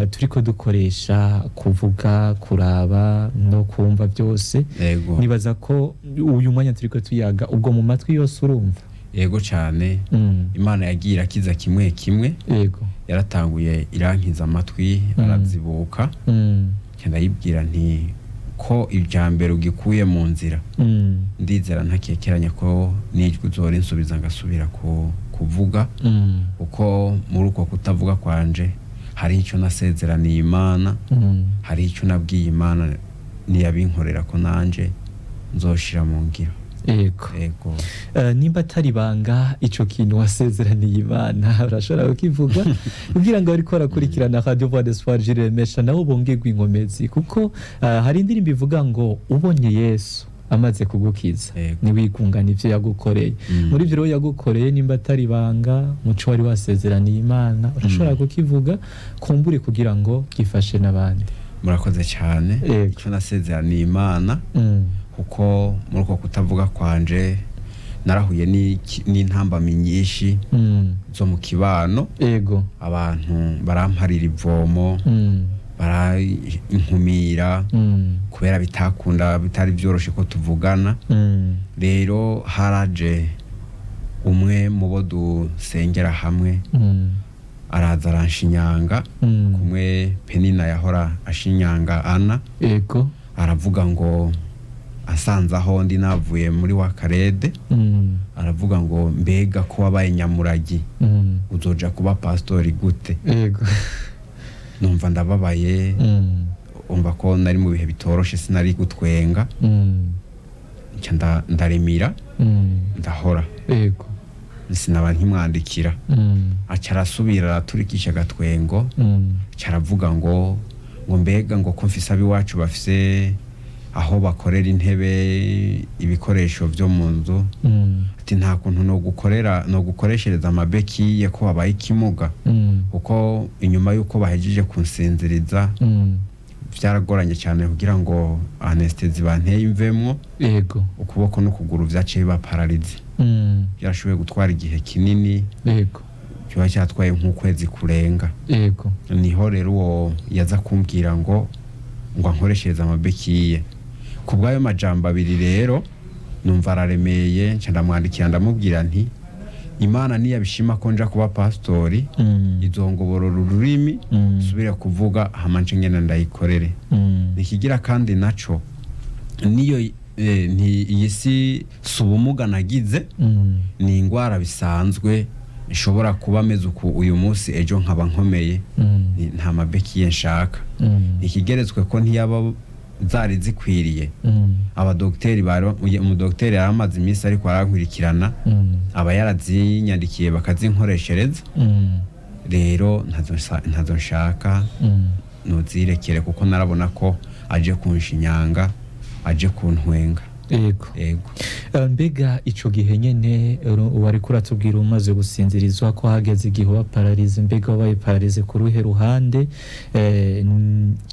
turiko dukoresha kuvuga, kuraba no kumva byose. Ego. Nibaza ko uyu mwanya turiko tuyaga, ubwo mu matwi yose urumva. Ego cane. Imana yagiye irakiza kimwe kimwe. Yaratanguye irankiza amatwi, arazibuka. Ndayibwira nti ko ibya mbere ugikuye mu nzira, ndizera ntakekeranya ko n'ijwi uzora insubiza ngasubira kuvuga, kuko muri uko kutavuga kwanje hari icyo nasezeraniye Imana, hari icyo nabwiye Imana niyabinkorera ko nanje nzoshira mu ngiro. Yego. Ego. Nimba atari ibanga, ico kintu wasezeraniye Imana urashobora kukivuga kugira ngo ariko barakurikirana Radio Voix d'Espoir Jiremesha nabo bongerwe inkomezi, kuko hari indirimbo ivuga ngo ubonye Yesu amaze kugukiza, ntiwigungana ivyo yagukoreye. Muri ivyo rero yagukoreye, nimba atari ibanga, muco wari wasezeraniye Imana urashobora kukivuga kumbure kugira ngo gifashe n'abandi. Murakoze cyane. Yego. Icyo nasezeraniye Imana, kuko muri uko kutavuga kwanje narahuye n'intambamyi nyinshi zo mu kibano. Abantu baramparira ivomo, barankumira, kubera bitakunda, bitari byoroshe ko tuvugana. Rero haraje umwe mu bo dusengera hamwe, araza aranshinyanga, kumwe Penina yahora ashinyanga Ana. Aravuga ngo asanze aho ndi navuye muri wa karede, aravuga ngo mbega ko wabaye nyamuragi, uzoja kuba pasitori gute? Numva ndababaye. Umva ko nari mu bihe bitoroshe, sinari gutwenga. Nca ndaremira, ndahora. Sinaba nkimwandikira. Aca arasubira araturikisha agatwengo, aca aravuga ngo mbega ngo ko mfise ab'iwacu bafise aho bakorera intebe, ibikoresho vyo mu nzu, ati nta kuntu no gukorera no gukoreshereza amabekiye ko wabaye ikimuga? Kuko inyuma y'uko bahejeje kunsinziriza, byaragoranye cyane kugira ngo anestesi banteye imvemwo. Ukuboko n'ukuguru vyaciye biba pararize. Byarashoboye gutwara igihe kinini, kiba cyatwaye nk'ukwezi kurenga. Niho rero uwo yaza kumbwira ngo ankoreshereze amabekiye. Ku bw'ayo majambo abiri rero numva araremeye, nca ndamwandikira, ndamubwira nti Imana niyabishima ko nja kuba pasitori, izongoborora ururimi, nsubire kuvuga, hama nce ngenda ndayikorere. Nikigira kandi naco niyo nti iyi si ubumuga nagize, ni ingwara bisanzwe, nshobora kuba ameze uku uyu munsi, ejo nkaba nkomeye. Nta mabekiye nshaka. Ikigeretswe ko ntiyaba zari zikwiriye, abadogiteri bari, umudogiteri yari amaze iminsi ariko arankurikirana, aba yarazinyandikiye bakazinkoreshereza. Rero ntazo nshaka, nuzirekere, kuko narabona ko aje kunshinyanga, aje kuntwenga. Ego. Mbega ico gihe nyene wariko uratubwira umaze gusinzirizwa ko hageze igihe uba pararize, mbega wabaye pararize ku ruhe ruhande?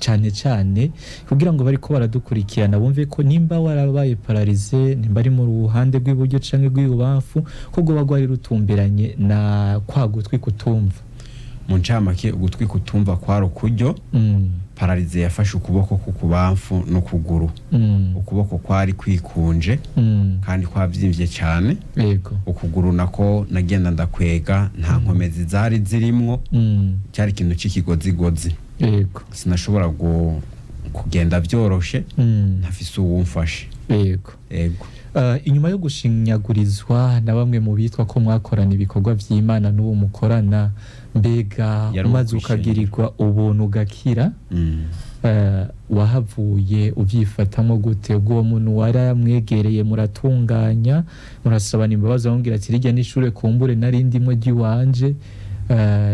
Cane cane kugira ngo bariko baradukurikirana bumve ko nimba warabaye pararize, nimba ari mu ruhande rw'iburyo canke rw'ibubamfu, ko rwoba rwari rutumberanye na kwa gutwi kutumva. Mu ncamake, ugutwi kutumva kwari ukuryo. Pararize yafashe ukuboko k'ukubamfu n'ukuguru. Ukuboko kwari kwikunje kandi kwavyimbye cyane. Ukuguru nako nagenda ndakwega, nta nkomezi zari zirimwo. Cyari ikintu c'ikigozigozi. Sinashobora kugenda byoroshe, ntafise uwumfashe. Ego. Inyuma yo gushinyagurizwa na bamwe mu bitwa ko mwakorana ibikorwa vy'Imana n'uwo mukorana, mbega Yari umaze uwukwishingira. ukagirirwa ubuntu ugakira, wahavuye uvyifatamo gute? Ubwo uwo muntu waramwegereye, muratunganya, murasabana imbabazi, amubwira ati rirya n'ishure kumbure nari ndimwo ry'iwanje,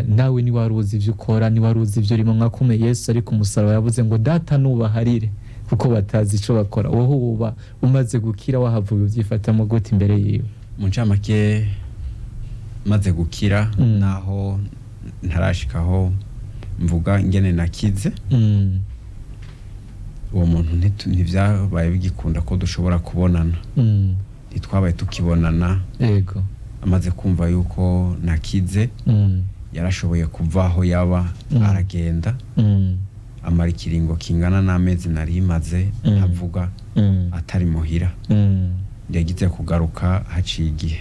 Nawe ni wari uzi ivyo ukora, ni wari uzi ivyo urimo. Mwakume Yesu ari ku musaraba yavuze ngo data nubaharire kuko batazi ico bakora. Wowe uba umaze gukira wahavuye uvyifatamo gute imbere yiwe? Mu ncamake, maze gukira, naho ntarashikaho mvuga ingene nakize, uwo muntu ntivyabaye bigikunda ko dushobora kubonana. Ntitwabaye tukibonana. Amaze kumva yuko nakize, yarashoboye kuva aho yaba, aragenda, amara ikiringo kingana n'amezi nari maze ntavuga, atari muhira. Yagize kugaruka haciye igihe.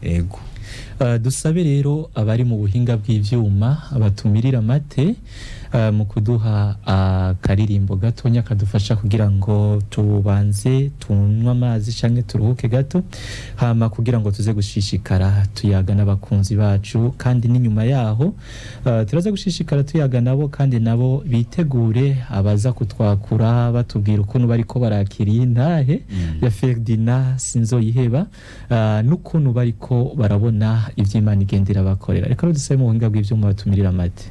Ego. Dusabe rero abari mu buhinga bw'ivyuma batumirira amate mu kuduha akaririmbo gatonya kadufasha kugira ngo tubanze tunywe amazi canke turuhuke gato, hama kugira ngo tuze gushishikara tuyaga n'abakunzi bacu, kandi n'inyuma yaho turaza gushishikara tuyaga nabo, kandi nabo bitegure abaza kutwakura batubwira ukuntu bariko barakira intahe ya Ferdinand Sinzoyiheba, n'ukuntu bariko barabona ivy'Imana igenda irabakorera. Reka rero dusabe mu buhinga bw'ivyuma batumirira amate.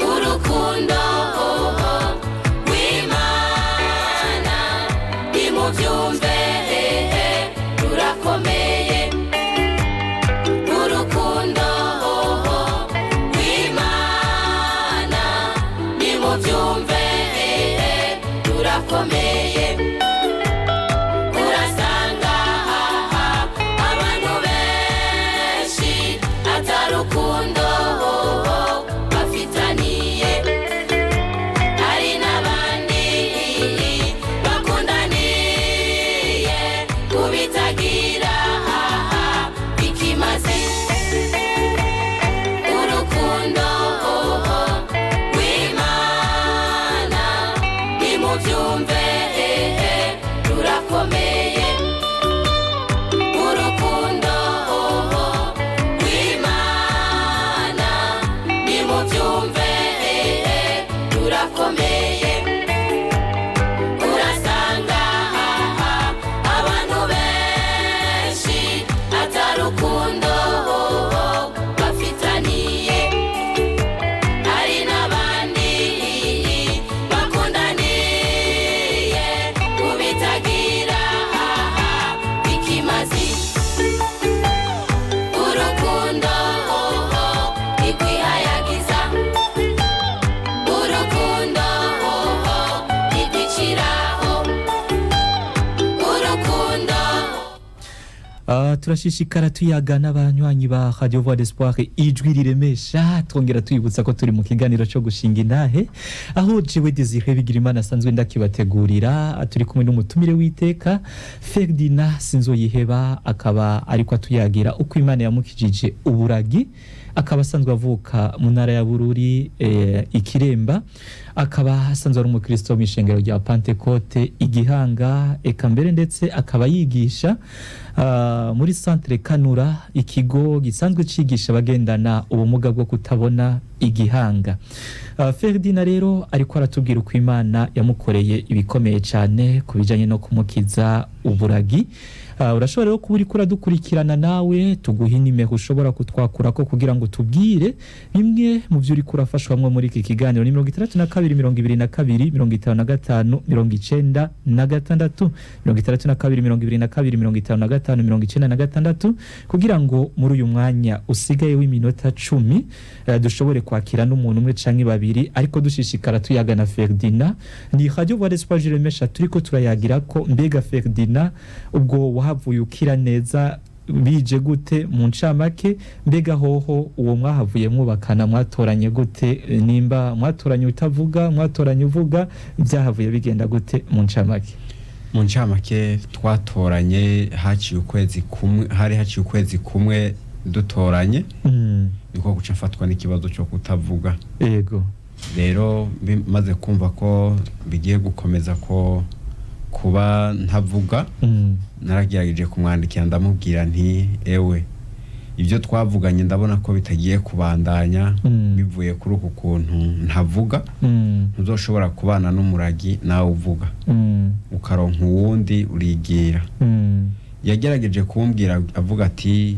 Urukundo rw'Imana nimubyumve rurakomeye. Urukundo rw'Imana nimubyumve rurakomeye. Urasanga abantu benshi atarukundo bafitaniye, hari n'abandi bakundaniye kubitagira ikimazi. Urukundo rw'Imana nimubyumve rurakomeye. Urukundo rw'Imana nimubyumve rurakomeye. Urasanga abantu benshi atarukundo bafitaniye, hari n'abandi bakundaniye kubitagira ikimazi. Urukundo ntikwihayagiza, urukundo ntikwiciraho, urukundo. Turashishikara tuyaga n'abanywanyi ba Radio Voix d'Espoir ijwi riremesha, twongera tuyibutsa ko turi mu kiganiro cyo gushinga intahe, aho jewe Desire Bigirimana asanzwe ndakibategurira. Turi kumwe n'umutumire w'iteka Ferdinand Sinzoyiheba, akaba ariko atuyagira uko Imana yamukijije uburagi. Akaba asanzwe avuka mu ntara ya Bururi, Ikiremba, akaba asanzwe ari umukristo mw'ishengero rya Pentecote Igihanga, eka mbere ndetse akaba yigisha muri Centre Kanura, ikigo gisanzwe cigisha abagendana ubumuga bwo kutabona Igihanga. Ferdinand rero ariko aratubwira uko Imana yamukoreye ibikomeye cyane ku bijanye no kumukiza uburagi. Urashobora rero kuba uriko uradukurikirana, nawe tuguha inimero ushobora kutwakurako kugira ngo tubwire bimwe mu byo uriko urafashwamwo muri iki kiganiro. Ni 62 22 55 96, 62 22 55 96, kugira ngo muri uyu mwanya usigaye w'iminota 10 dushobore kwakira n'umuntu umwe canke babiri, ariko dushishikara tuyaga na Ferdinand. Ni Radio Voix d'Espoir Jiremesha turiko turayagira ko mbega Ferdinand, ubwo wahavuye ukira neza bije gute mu ncamake? Mbega hoho uwo mwahavuye mwubakana mwatoranye gute? Nimba mwatoranye utavuga, mwatoranye uvuga, byahavuye bigenda gute mu ncamake? Mu ncamake, twatoranye haciye ukwezi kumwe, hari haciye ukwezi kumwe dutoranye, niko guca mfatwa n'ikibazo cyo kutavuga. Rero maze kumva ko bigiye gukomeza ko kuba ntavuga, naragerageje kumwandikira, ndamubwira nti: "Ewe, ibyo twavuganye ndabona ko bitagiye kubandanya bivuye kuri uku kuntu ntavuga. Ntuzoshobora kubana n'umuragi nawe uvuga, ukaronka uwundi urigira." Yagerageje kumbwira avuga ati: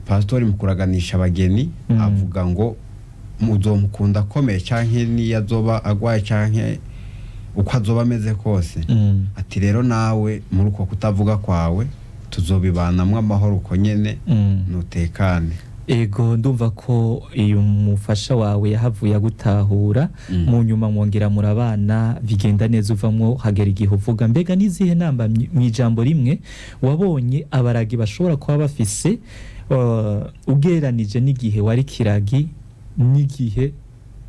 "Pasitori mu kuraganisha abageni avuga ngo muzomukunda akomeye canke niyo azoba agwaye canke uko azoba ameze kose." Ati: "Rero nawe muri uko kutavuga kwawe tuzobibanamwo amahoro uko nyene, nutekane." Ego, ndumva ko uyu mufasha wawe yahavuye agutahura, mu nyuma mwongera murabana, bigenda neza, uvamwo hagera igihe uvuga. Mbega n'izihe namba mu ijambo rimwe wabonye abaragi bashobora kuba bafise, ugereranije n'igihe wari kiragi n'igihe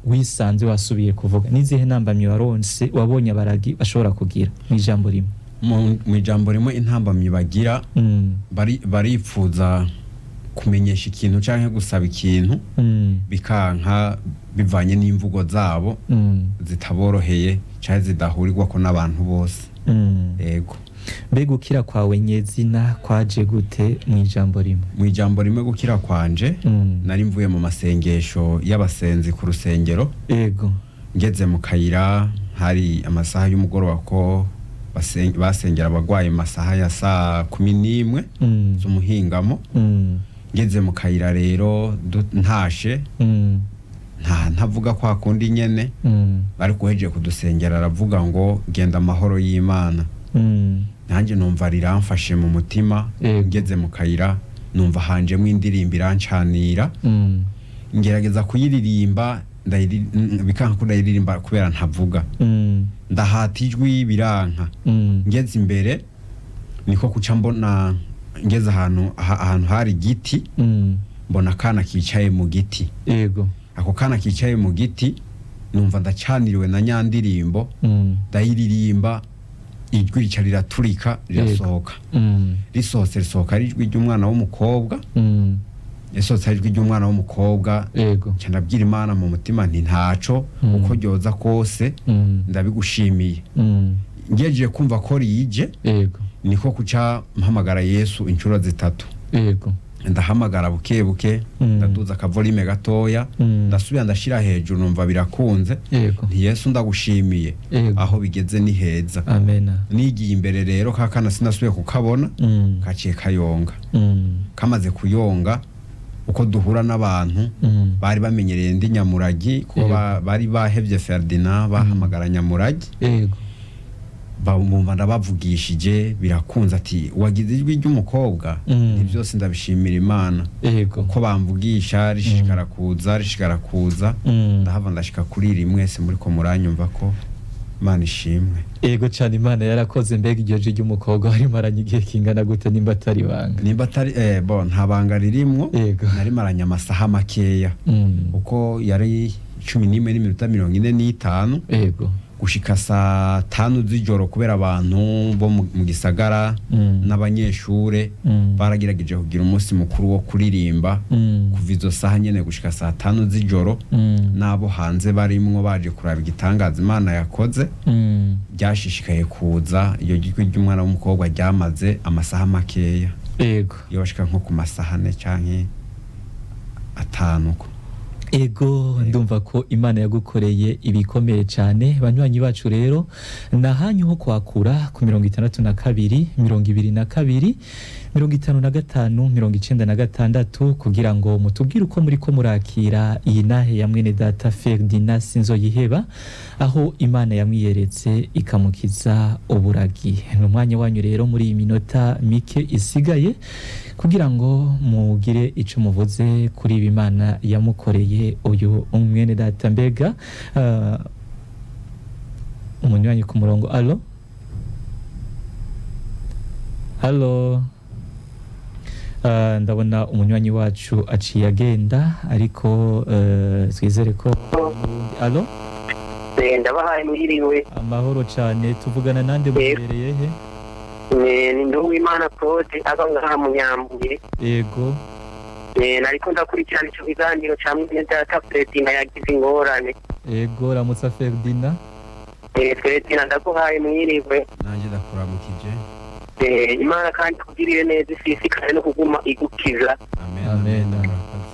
wisanze wasubiye kuvuga? N'izihe ntambamyi waronse, wabonye abaragi bashobora kugira, mu ijambo rimwe? Mu ijambo rimwe, intambamyi bagira, baripfuza kumenyesha ikintu canke gusaba ikintu, bikanka bivanye n'imvugo zabo zitaboroheye canke zidahurirwako n'abantu bose. Yego. Mbega ukira kwawe nyezina kwaje gute, mu ijambo rimwe? Mu ijambo rimwe, gukira kwanje, nari mvuye mu masengesho y'abasenzi ku rusengero. Ngeze mu kayira, hari amasaha y'umugoroba, ko basengera abagwayi mu masaha ya saa 11 z'umuhingamo. Ngeze mu kayira rero ntashe, ntavuga kwa kundi nyene, ariko uhejeje kudusengera aravuga ngo: "Genda amahoro y'Imana." Nanjye numva riramfashe mu mutima. Ngeze mu kayira numva hanjemo indirimbo irancanira. Ngerageza kuyiririmba, bikanka ko ndayiririmba kubera ntavuga. Ndahata ijwi biranka. Ngeze imbere niko kuca mbona, ngeze ahantu ahantu hari igiti, mbona akana kicaye mu giti. Ako kana kicaye mu giti, numva ndacaniriwe na nyandirimbo. Ndayiririmba, ijwi rica riraturika, rirasohoka. Risohotse, risohoka ari ijwi ry'umwana w'umukobwa. Risohotse ari ijwi ry'umwana w'umukobwa. Nca ndabwira Imana mu mutima nti: "Ntaco, uko ryoza kose, ndabigushimiye." Ngejeje kumva ko rije, niko kuca mpamagara Yesu inshuro zitatu. Ndahamagara buke buke, ndaduza akavolume gatoya, ndasubira ndashira hejuru, numva birakunze. Nti: "Yesu, ndagushimiye, aho bigeze ni heza." Amena. Nigiye imbere rero, ka kana sinasubiye kukabona. Kaciye kayonga. Kamaze kuyonga, uko duhura n'abantu bari bamenyereye ndi Nyamuragi, kuko bari bahevye Ferdinand, bahamagara Nyamuragi. Bumva ndabavugishije, birakunze, ati: "Wagize ijwi ry'umukobwa." Nti: "Byose ndabishimira Imana." Uko bamvugisha rishishikara kuza, rishishikara kuza, ndahava ndashika kuri iri mwese muriko muranyumva ko Imana ishimwe. Ego cyane, Imana yarakoze. Mbega iryo jwi ry'umukobwa warimaranye igihe kingana gute, nimba atari ibanga? Nimba atari bo, nta banga ririmwo. Narimaranye amasaha makeya, uko yari 11:45 gushika saa 5 z'ijoro, kubera abantu bo mu gisagara n'abanyeshure baragerageje kugira umunsi mukuru wo kuririmba kuva izo saha nyene gushika saa 5 z'ijoro, n'abo hanze barimwo baje kuraba igitangaza Imana yakoze. Ryashishikaye kuza, iyo jwi ry'umwana w'umukobwa ryamaze amasaha makeya, iyo bashika nko ku masaha 4 canke 5 uko. Ego, ndumva ko Imana yagukoreye ibikomeye cyane. Banywanyi bacu rero, nahanyu ho kwakura ku 62 22 55 96, kugira ngo mutubwire uko muri ko murakira iyi nahe ya mwene data Ferdinand Sinzoyiheba, aho Imana yamwiyeretse ikamukiza uburagi. Ni umwanya wanyu rero muri iyi minota mike isigaye, kugira ngo mugire ico muvuze kuri ibi Imana yamukoreye uyu mwene data. Mbega umunywanyi ku murongo? Alo, alo? Ndabona umunywanyi wacu aciye agenda, ariko twizere ko. Alo? Ndabahaye mwiriwe. Amahoro cyane. Tuvugana nande, muherereye he? Ni Nduwimana Claude, aba ngaha mu Nyambuye. Nariko ndakurikirana ico kiganiro ca mwene data Ferdinand yagize ingorane. Ego, ramutsa Ferdina. Ferdinand, ndaguhaye mwiriwe. Nanjye ndakuramukije. Imana kandi ikugirire neza, isisikare no kuguma igukiza. Amen. Amen. Murakoze.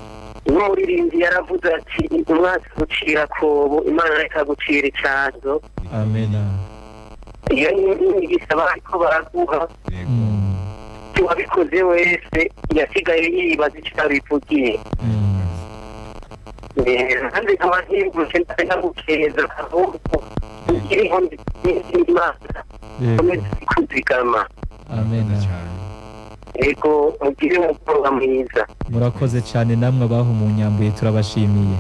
N'umuririmbyi yaravuze ati umwansi gucira kobo, Imana reka gucira icanzo. Amena. Iyo ni imigisha bariko baraguha. Yego. Uwabikoze wese yasigaye yibaza icyo abivugiye. Kandi nkaba nkingutse ndagukeza, ahubwo iriho n'Imana Yego. kuzigama. Amena. Murakoze cyane. Yego, mugire umugoroba mwiza. Murakoze cyane namwe abaho mu Nyambuye, turabashimiye.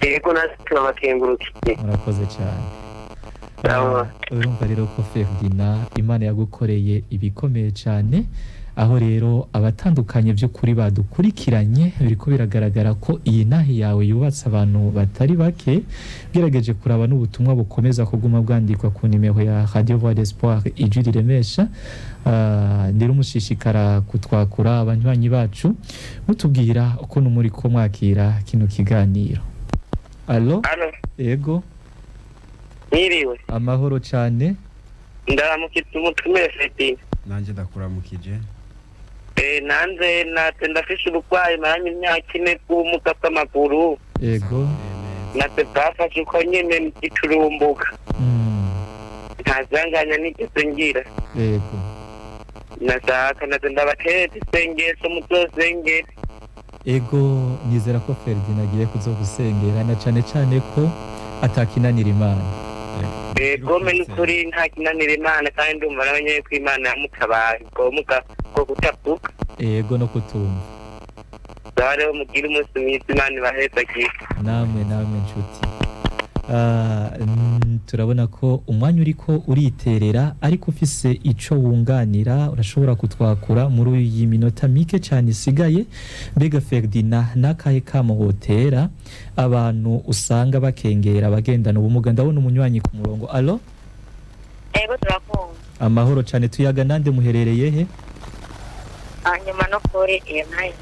Yego, natwe turabakengurukiye. Murakoze cyane. Sawa. Urumva rero ko Ferdinand, Imana yagukoreye ibikomeye cyane, aho rero abatandukanye by'ukuri badukurikiranye, biriko biragaragara ko iyi ntahe yawe yubatse abantu batari bake. Gerageje kuraba n'ubutumwa bukomeza kuguma bwandikwa ku nimero ya Radio Voix d'Espoir, Ijwi Riremesha. Ndero mushishikara kutwakura, abanywanyi bacu, mutubwira ukuntu muri ko mwakira kino kiganiro. Allo? Alo. Ego. Mwiriwe. Amahoro cyane. Ndaramukitse umutumire Ferdinand. Nanjye ndakuramukije. Nanze natwe ndafise uburwayi maranye imyaka 4 bw'ubumuga bw'amaguru. Ego. Natwe bwafashe uko nyene giturumbuka. Nta zanganya nigeze ngira. Ego. Nashaka natwe ndabatereza isengesho, muzosengere. Ego, nizera ko Ferdinand agiye kuzogusengera, na cane cane ko atakinanira Imana. Gome n'ukuri nta kinanira Imana, kandi ndumva nawe nyene ko Imana yamutabaye ubwo bumuga bwo kutavuga. Ego, no kutumva. Ngaho rero mugire umunsi mwiza, Imana ibahezagire. Namwe, namwe nshuti. Turabona ko umwanya uriko uriterera, ariko ufise ico wunganira urashobora kutwakura muri iyi minota mike cyane isigaye. Mbega Ferdinand, nakahe kamo wotera abantu usanga bakengera abagendana ubumuga? Ndabona umunywanyi ku murongo. Allo? Ego, turakumva. Amahoro cyane, tuyaga nande, muherereye he? Hanyuma no kuri iyo nayo.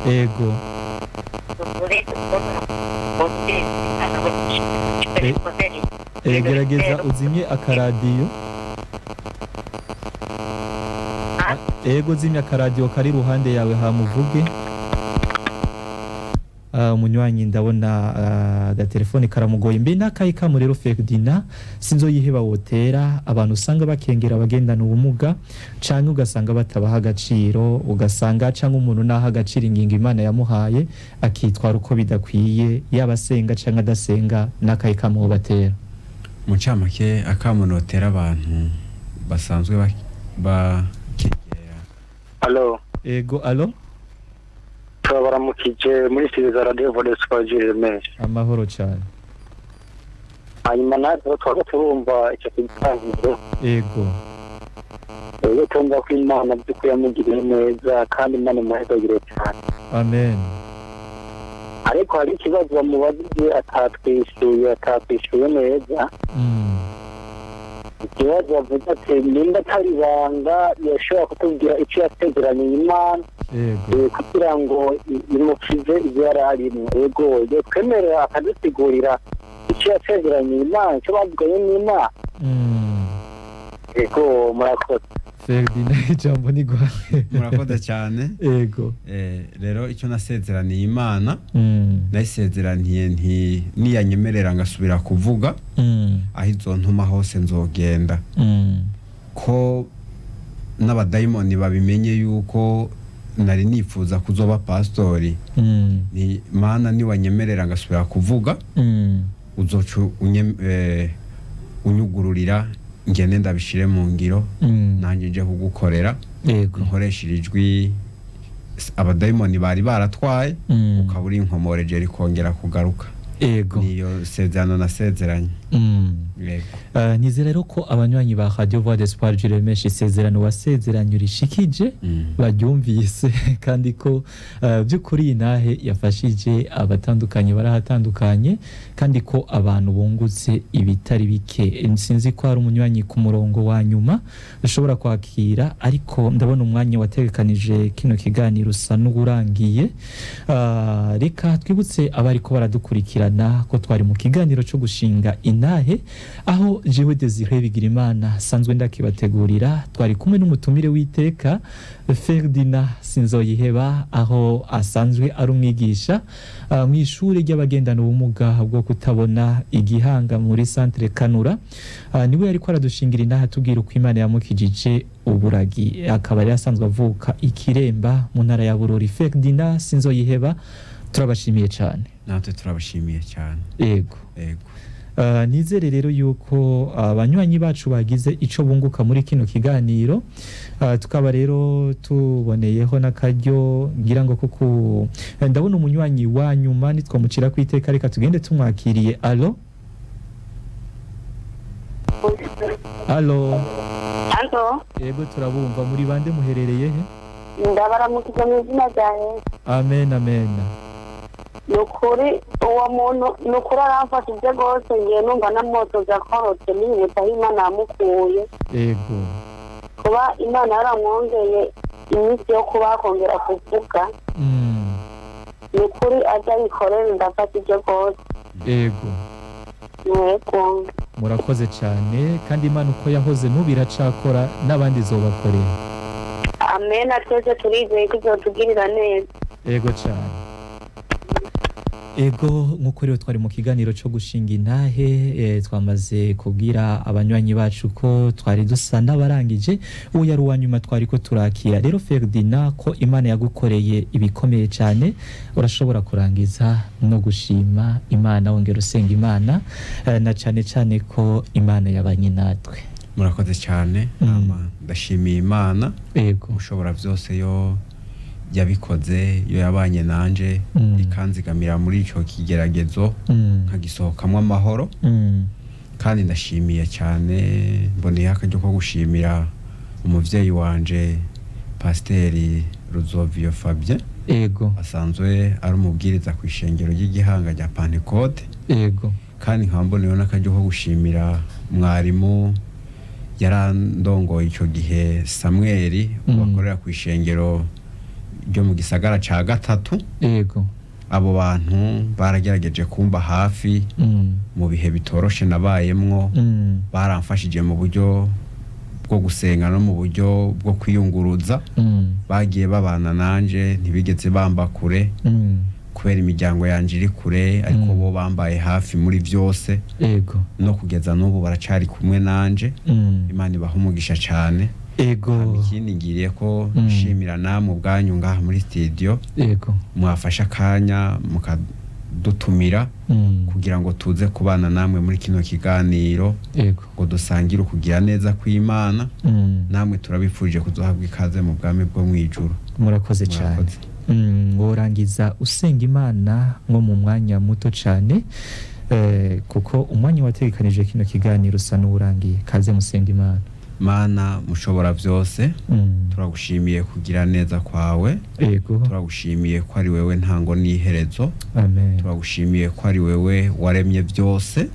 Ego. Ukuri. Gerageza uzimye akaradiyo. Ego, zimya akaradiyo kari iruhande yawe hamuvuge. Umunywanyi ndabona agatelefone karamugoye. Mbe n'akahe kamo rero, Ferdinand Sinzoyiheba, wotera abantu usanga bakengera abagendana ubumuga, canke ugasanga batabaha agaciro, ugasanga canke umuntu naha agaciro ingingo Imana yamuhaye akitwara uko bidakwiye, yaba asenga canke adasenga? N'akahe kamo wobatera? Mu ncamake, akamo notera abantu basanzwe bakegera. Alo. Ego, allo. Turabaramukije muri studio za Radio Voix d'Espoir Remesha. Amahoro cyane. Hanyuma natwe twaba turumva icyo kiganiro. Ego. Rero tumva ko Imana by'ukuri yamugiriye neza, kandi Imana imuhezagire cyane. Amen. Ariko hari ikibazo bamubajije atatwishyuye neza. Ikibazo bavuze ati nimba atari ibanga, yashobora kutubwira icyo yasezeraniye Imana Ego. kugira ngo imukize ibyo yari arimo. Yego, twemerera akadusigurira icyo yasezeraniye Imana, icyo bavuganye n'Imana. Yego, murakoze. Ferdinand, ijambo ni gwawe. Murakoze cyane. Ego. Rero icyo nasezeraniye Imana, nayisezeraniye nti niyanyemerera ngasubira kuvuga, aho izontuma hose nzogenda, ko n'abadayimoni babimenye yuko nari nifuza kuzoba pasitori. Ni Mana, niwanyemerera ngasubira kuvuga, uzoca unyugururira ngende ndabishire mu ngiro, nanjye nje kugukorera, nkoresha ijwi abadayimoni bari baratwaye, ukaba uri inkomoreje rikongera kugaruka. Ego. Niyo sezerano nasezeranye. Yego. Nizera rero ko abanywanyi ba Radio Voix d'Espoir Jiremesha isezerano wasezeranye urishikije, baryumvise, kandi ko by'ukuri iyi ntahe yafashije abatandukanye barahatandukanye, kandi ko abantu bungutse ibitari bike. Sinzi ko hari umunywanyi ku murongo wa nyuma ushobora kwakira, ariko ndabona umwanya wategekanije kino kiganiro usa n'uwurangiye. Reka twibutse abariko baradukurikirana. muradukurikirana ko twari mu kiganiro cyo gushinga intahe, aho jewe Desire Bigirimana sanzwe ndakibategurira. Twari kumwe n'umutumire w'iteka Ferdinand Sinzoyiheba, aho asanzwe ari umwigisha mu ishuri ry'abagendana ubumuga bwo kutabona igihanga muri centre Kanura. Niwe yariko aradushingira intahe atubwira uko Imana yamukijije uburagi, akaba yari asanzwe avuka ikiremba mu ntara ya Bururi. Ferdinand Sinzoyiheba, turabashimiye cyane. Natwe turabashimiye cyane. Yego. Yego. Nizere rero yuko abanywanyi bacu bagize ico bunguka muri kino kiganiro. Tukaba rero tuboneyeho n'akaryo ngira ngo kuko ndabona umunywanyi wa nyuma nitwamucira ku iteka, reka tugende tumwakiriye. Alo, alo? Alo, Yego, turabumva. Muri bande, muherereye he? Ndabaramukiza mu izina rya Yesu. Amen, amen. Ni ukuri uwo muntu, ni ukuri aramfashije rwose. Ngiye numva na moto zakorotse nibutsa aho Imana yamukuye. Kuba Imana yaramwongeye iminsi yo kuba akongera kuvuga. Ni ukuri aja abikorere, ndafashije rwose. Yego. Murakoze cyane, kandi Imana uko yahoze n'ubu iracakora, n'abandi izobakorera. Amena, twese turizeye ko izotugirira neza. Ego cyane. Ego, nk'uko rero twari mu kiganiro cyo gushinga intahe, twamaze kubwira abanywanyi bacu ko twari dusa n'abarangije. Uwo yari uwa nyuma twari ko turakira. Rero Ferdinand, ko Imana yagukoreye ibikomeye cyane, urashobora kurangiza no gushima Imana, wongera usenga Imana, na cyane cyane ko Imana yabanye natwe. Murakoze cyane. Hama ndashimiye Imana ushobora byose, yo yabikoze, yo yabanye nanje ikanzigamira muri ico kigeragezo nkagisohokamwo amahoro. Kandi ndashimiye cyane, mboneyeho akaryo ko gushimira umuvyeyi wanje Pasiteri Ruzovio Fabien, asanzwe ari umubwiriza ku ishengero ry'igihanga rya Pentecote. Kandi nkaba mboneyeho n'akaryo ko gushimira mwarimu yarandongoye ico gihe, Samweli, bakorera ku ishengero ryo mu gisagara ca gatatu. Abo bantu baragerageje kumba hafi mu bihe bitoroshe nabayemwo. Baramfashije mu buryo bwo gusenga no mu buryo bwo kwiyunguruza. Bagiye babana nanje, ntibigeze bamba kure kubera imiryango yanje iri kure, ariko bo bambaye hafi muri byose. No kugeza n'ubu baracari kumwe nanje. Imana ibaha umugisha cyane. Hama ikindi ngiriye ko nshimira namwe ubwanyu ngaha muri studio, mwafashe akanya mukadutumira kugira ngo tuze kubana namwe muri kino kiganiro, ngo dusangire ukugira neza kw'Imana. Namwe turabifurije kuzohabwa ikaze mu bwami bwo mw'ijuru. Murakoze cyane. Murakoze. Worangiza usenga Imana nko mu mwanya muto cyane, kuko umwanya wategekanije kino kiganiro usa n'uwurangiye. Kaze musenga Imana. Mana mushobora byose, turagushimiye kugira neza kwawe. Turagushimiye ko ari wewe ntango n'iherezo. Amen. Turagushimiye ko ari wewe waremye byose.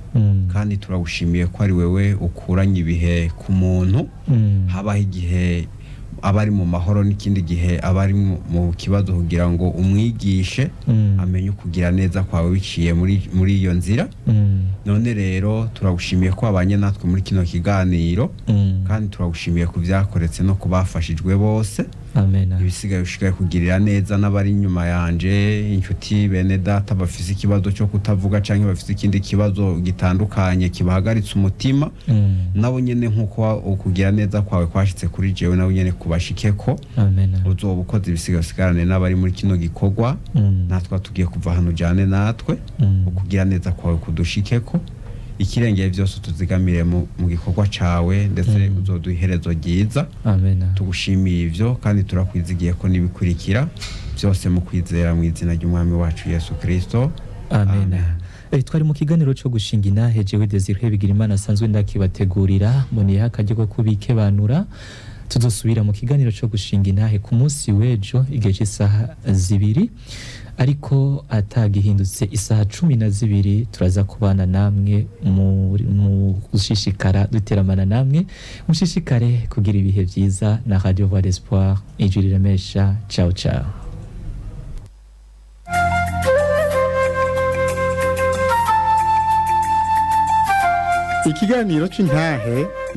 Kandi turagushimiye ko ari wewe ukuranye ibihe ku muntu. Habaho igihe aba ari mu mahoro n'ikindi gihe aba ari mu kibazo, kugira ngo umwigishe amenye ukugira neza kwawe biciye muri iyo nzira. None rero turagushimiye ko wabanye natwe muri kino kiganiro. Kandi turagushimiye ku byakoretse no ku bafashijwe bose. Amen. Ibisigaye ushigaye kugirira neza n'abari inyuma yanje, inshuti, bene data bafise ikibazo cyo kutavuga canke bafise ikindi kibazo gitandukanye kibahagaritse umutima. Nabo nyene, nk'uko ukugira neza kwawe kwashitse kuri jewe, nabo nyene kubashikeko. Amen. Uzoba ukoze. Ibisigaye usigarane n'abari muri kino gikorwa. Natwe tugiye kuva hano ujane natwe. Ukugira neza kwawe kudushikeko, ikirengeye byose tuzigamire mu gikorwa cawe, ndetse uzoduha iherezo ryiza. Amen. Tugushimiye ivyo kandi turakwizigiye ko nibikurikira byose mu kwizera, mu izina ry'umwami wacu Yesu Kristo. Amen. Twari mu kiganiro cyo gushinga intahe. Jewe Desire Bigirimana asanzwe ndakibategurira, mboneyeho akaryo ko kubikebanura. Tuzosubira mu kiganiro cyo gushinga intahe ku munsi w'ejo igihe cy'isaha 2, ariko atagihindutse isaha 12 turaza kubana namwe mu gushishikara duteramana namwe. Mushishikare kugira ibihe byiza na Radio Voix d'Espoir, ijwi riremesha. Ciao ciao. Ikiganiro c'intahe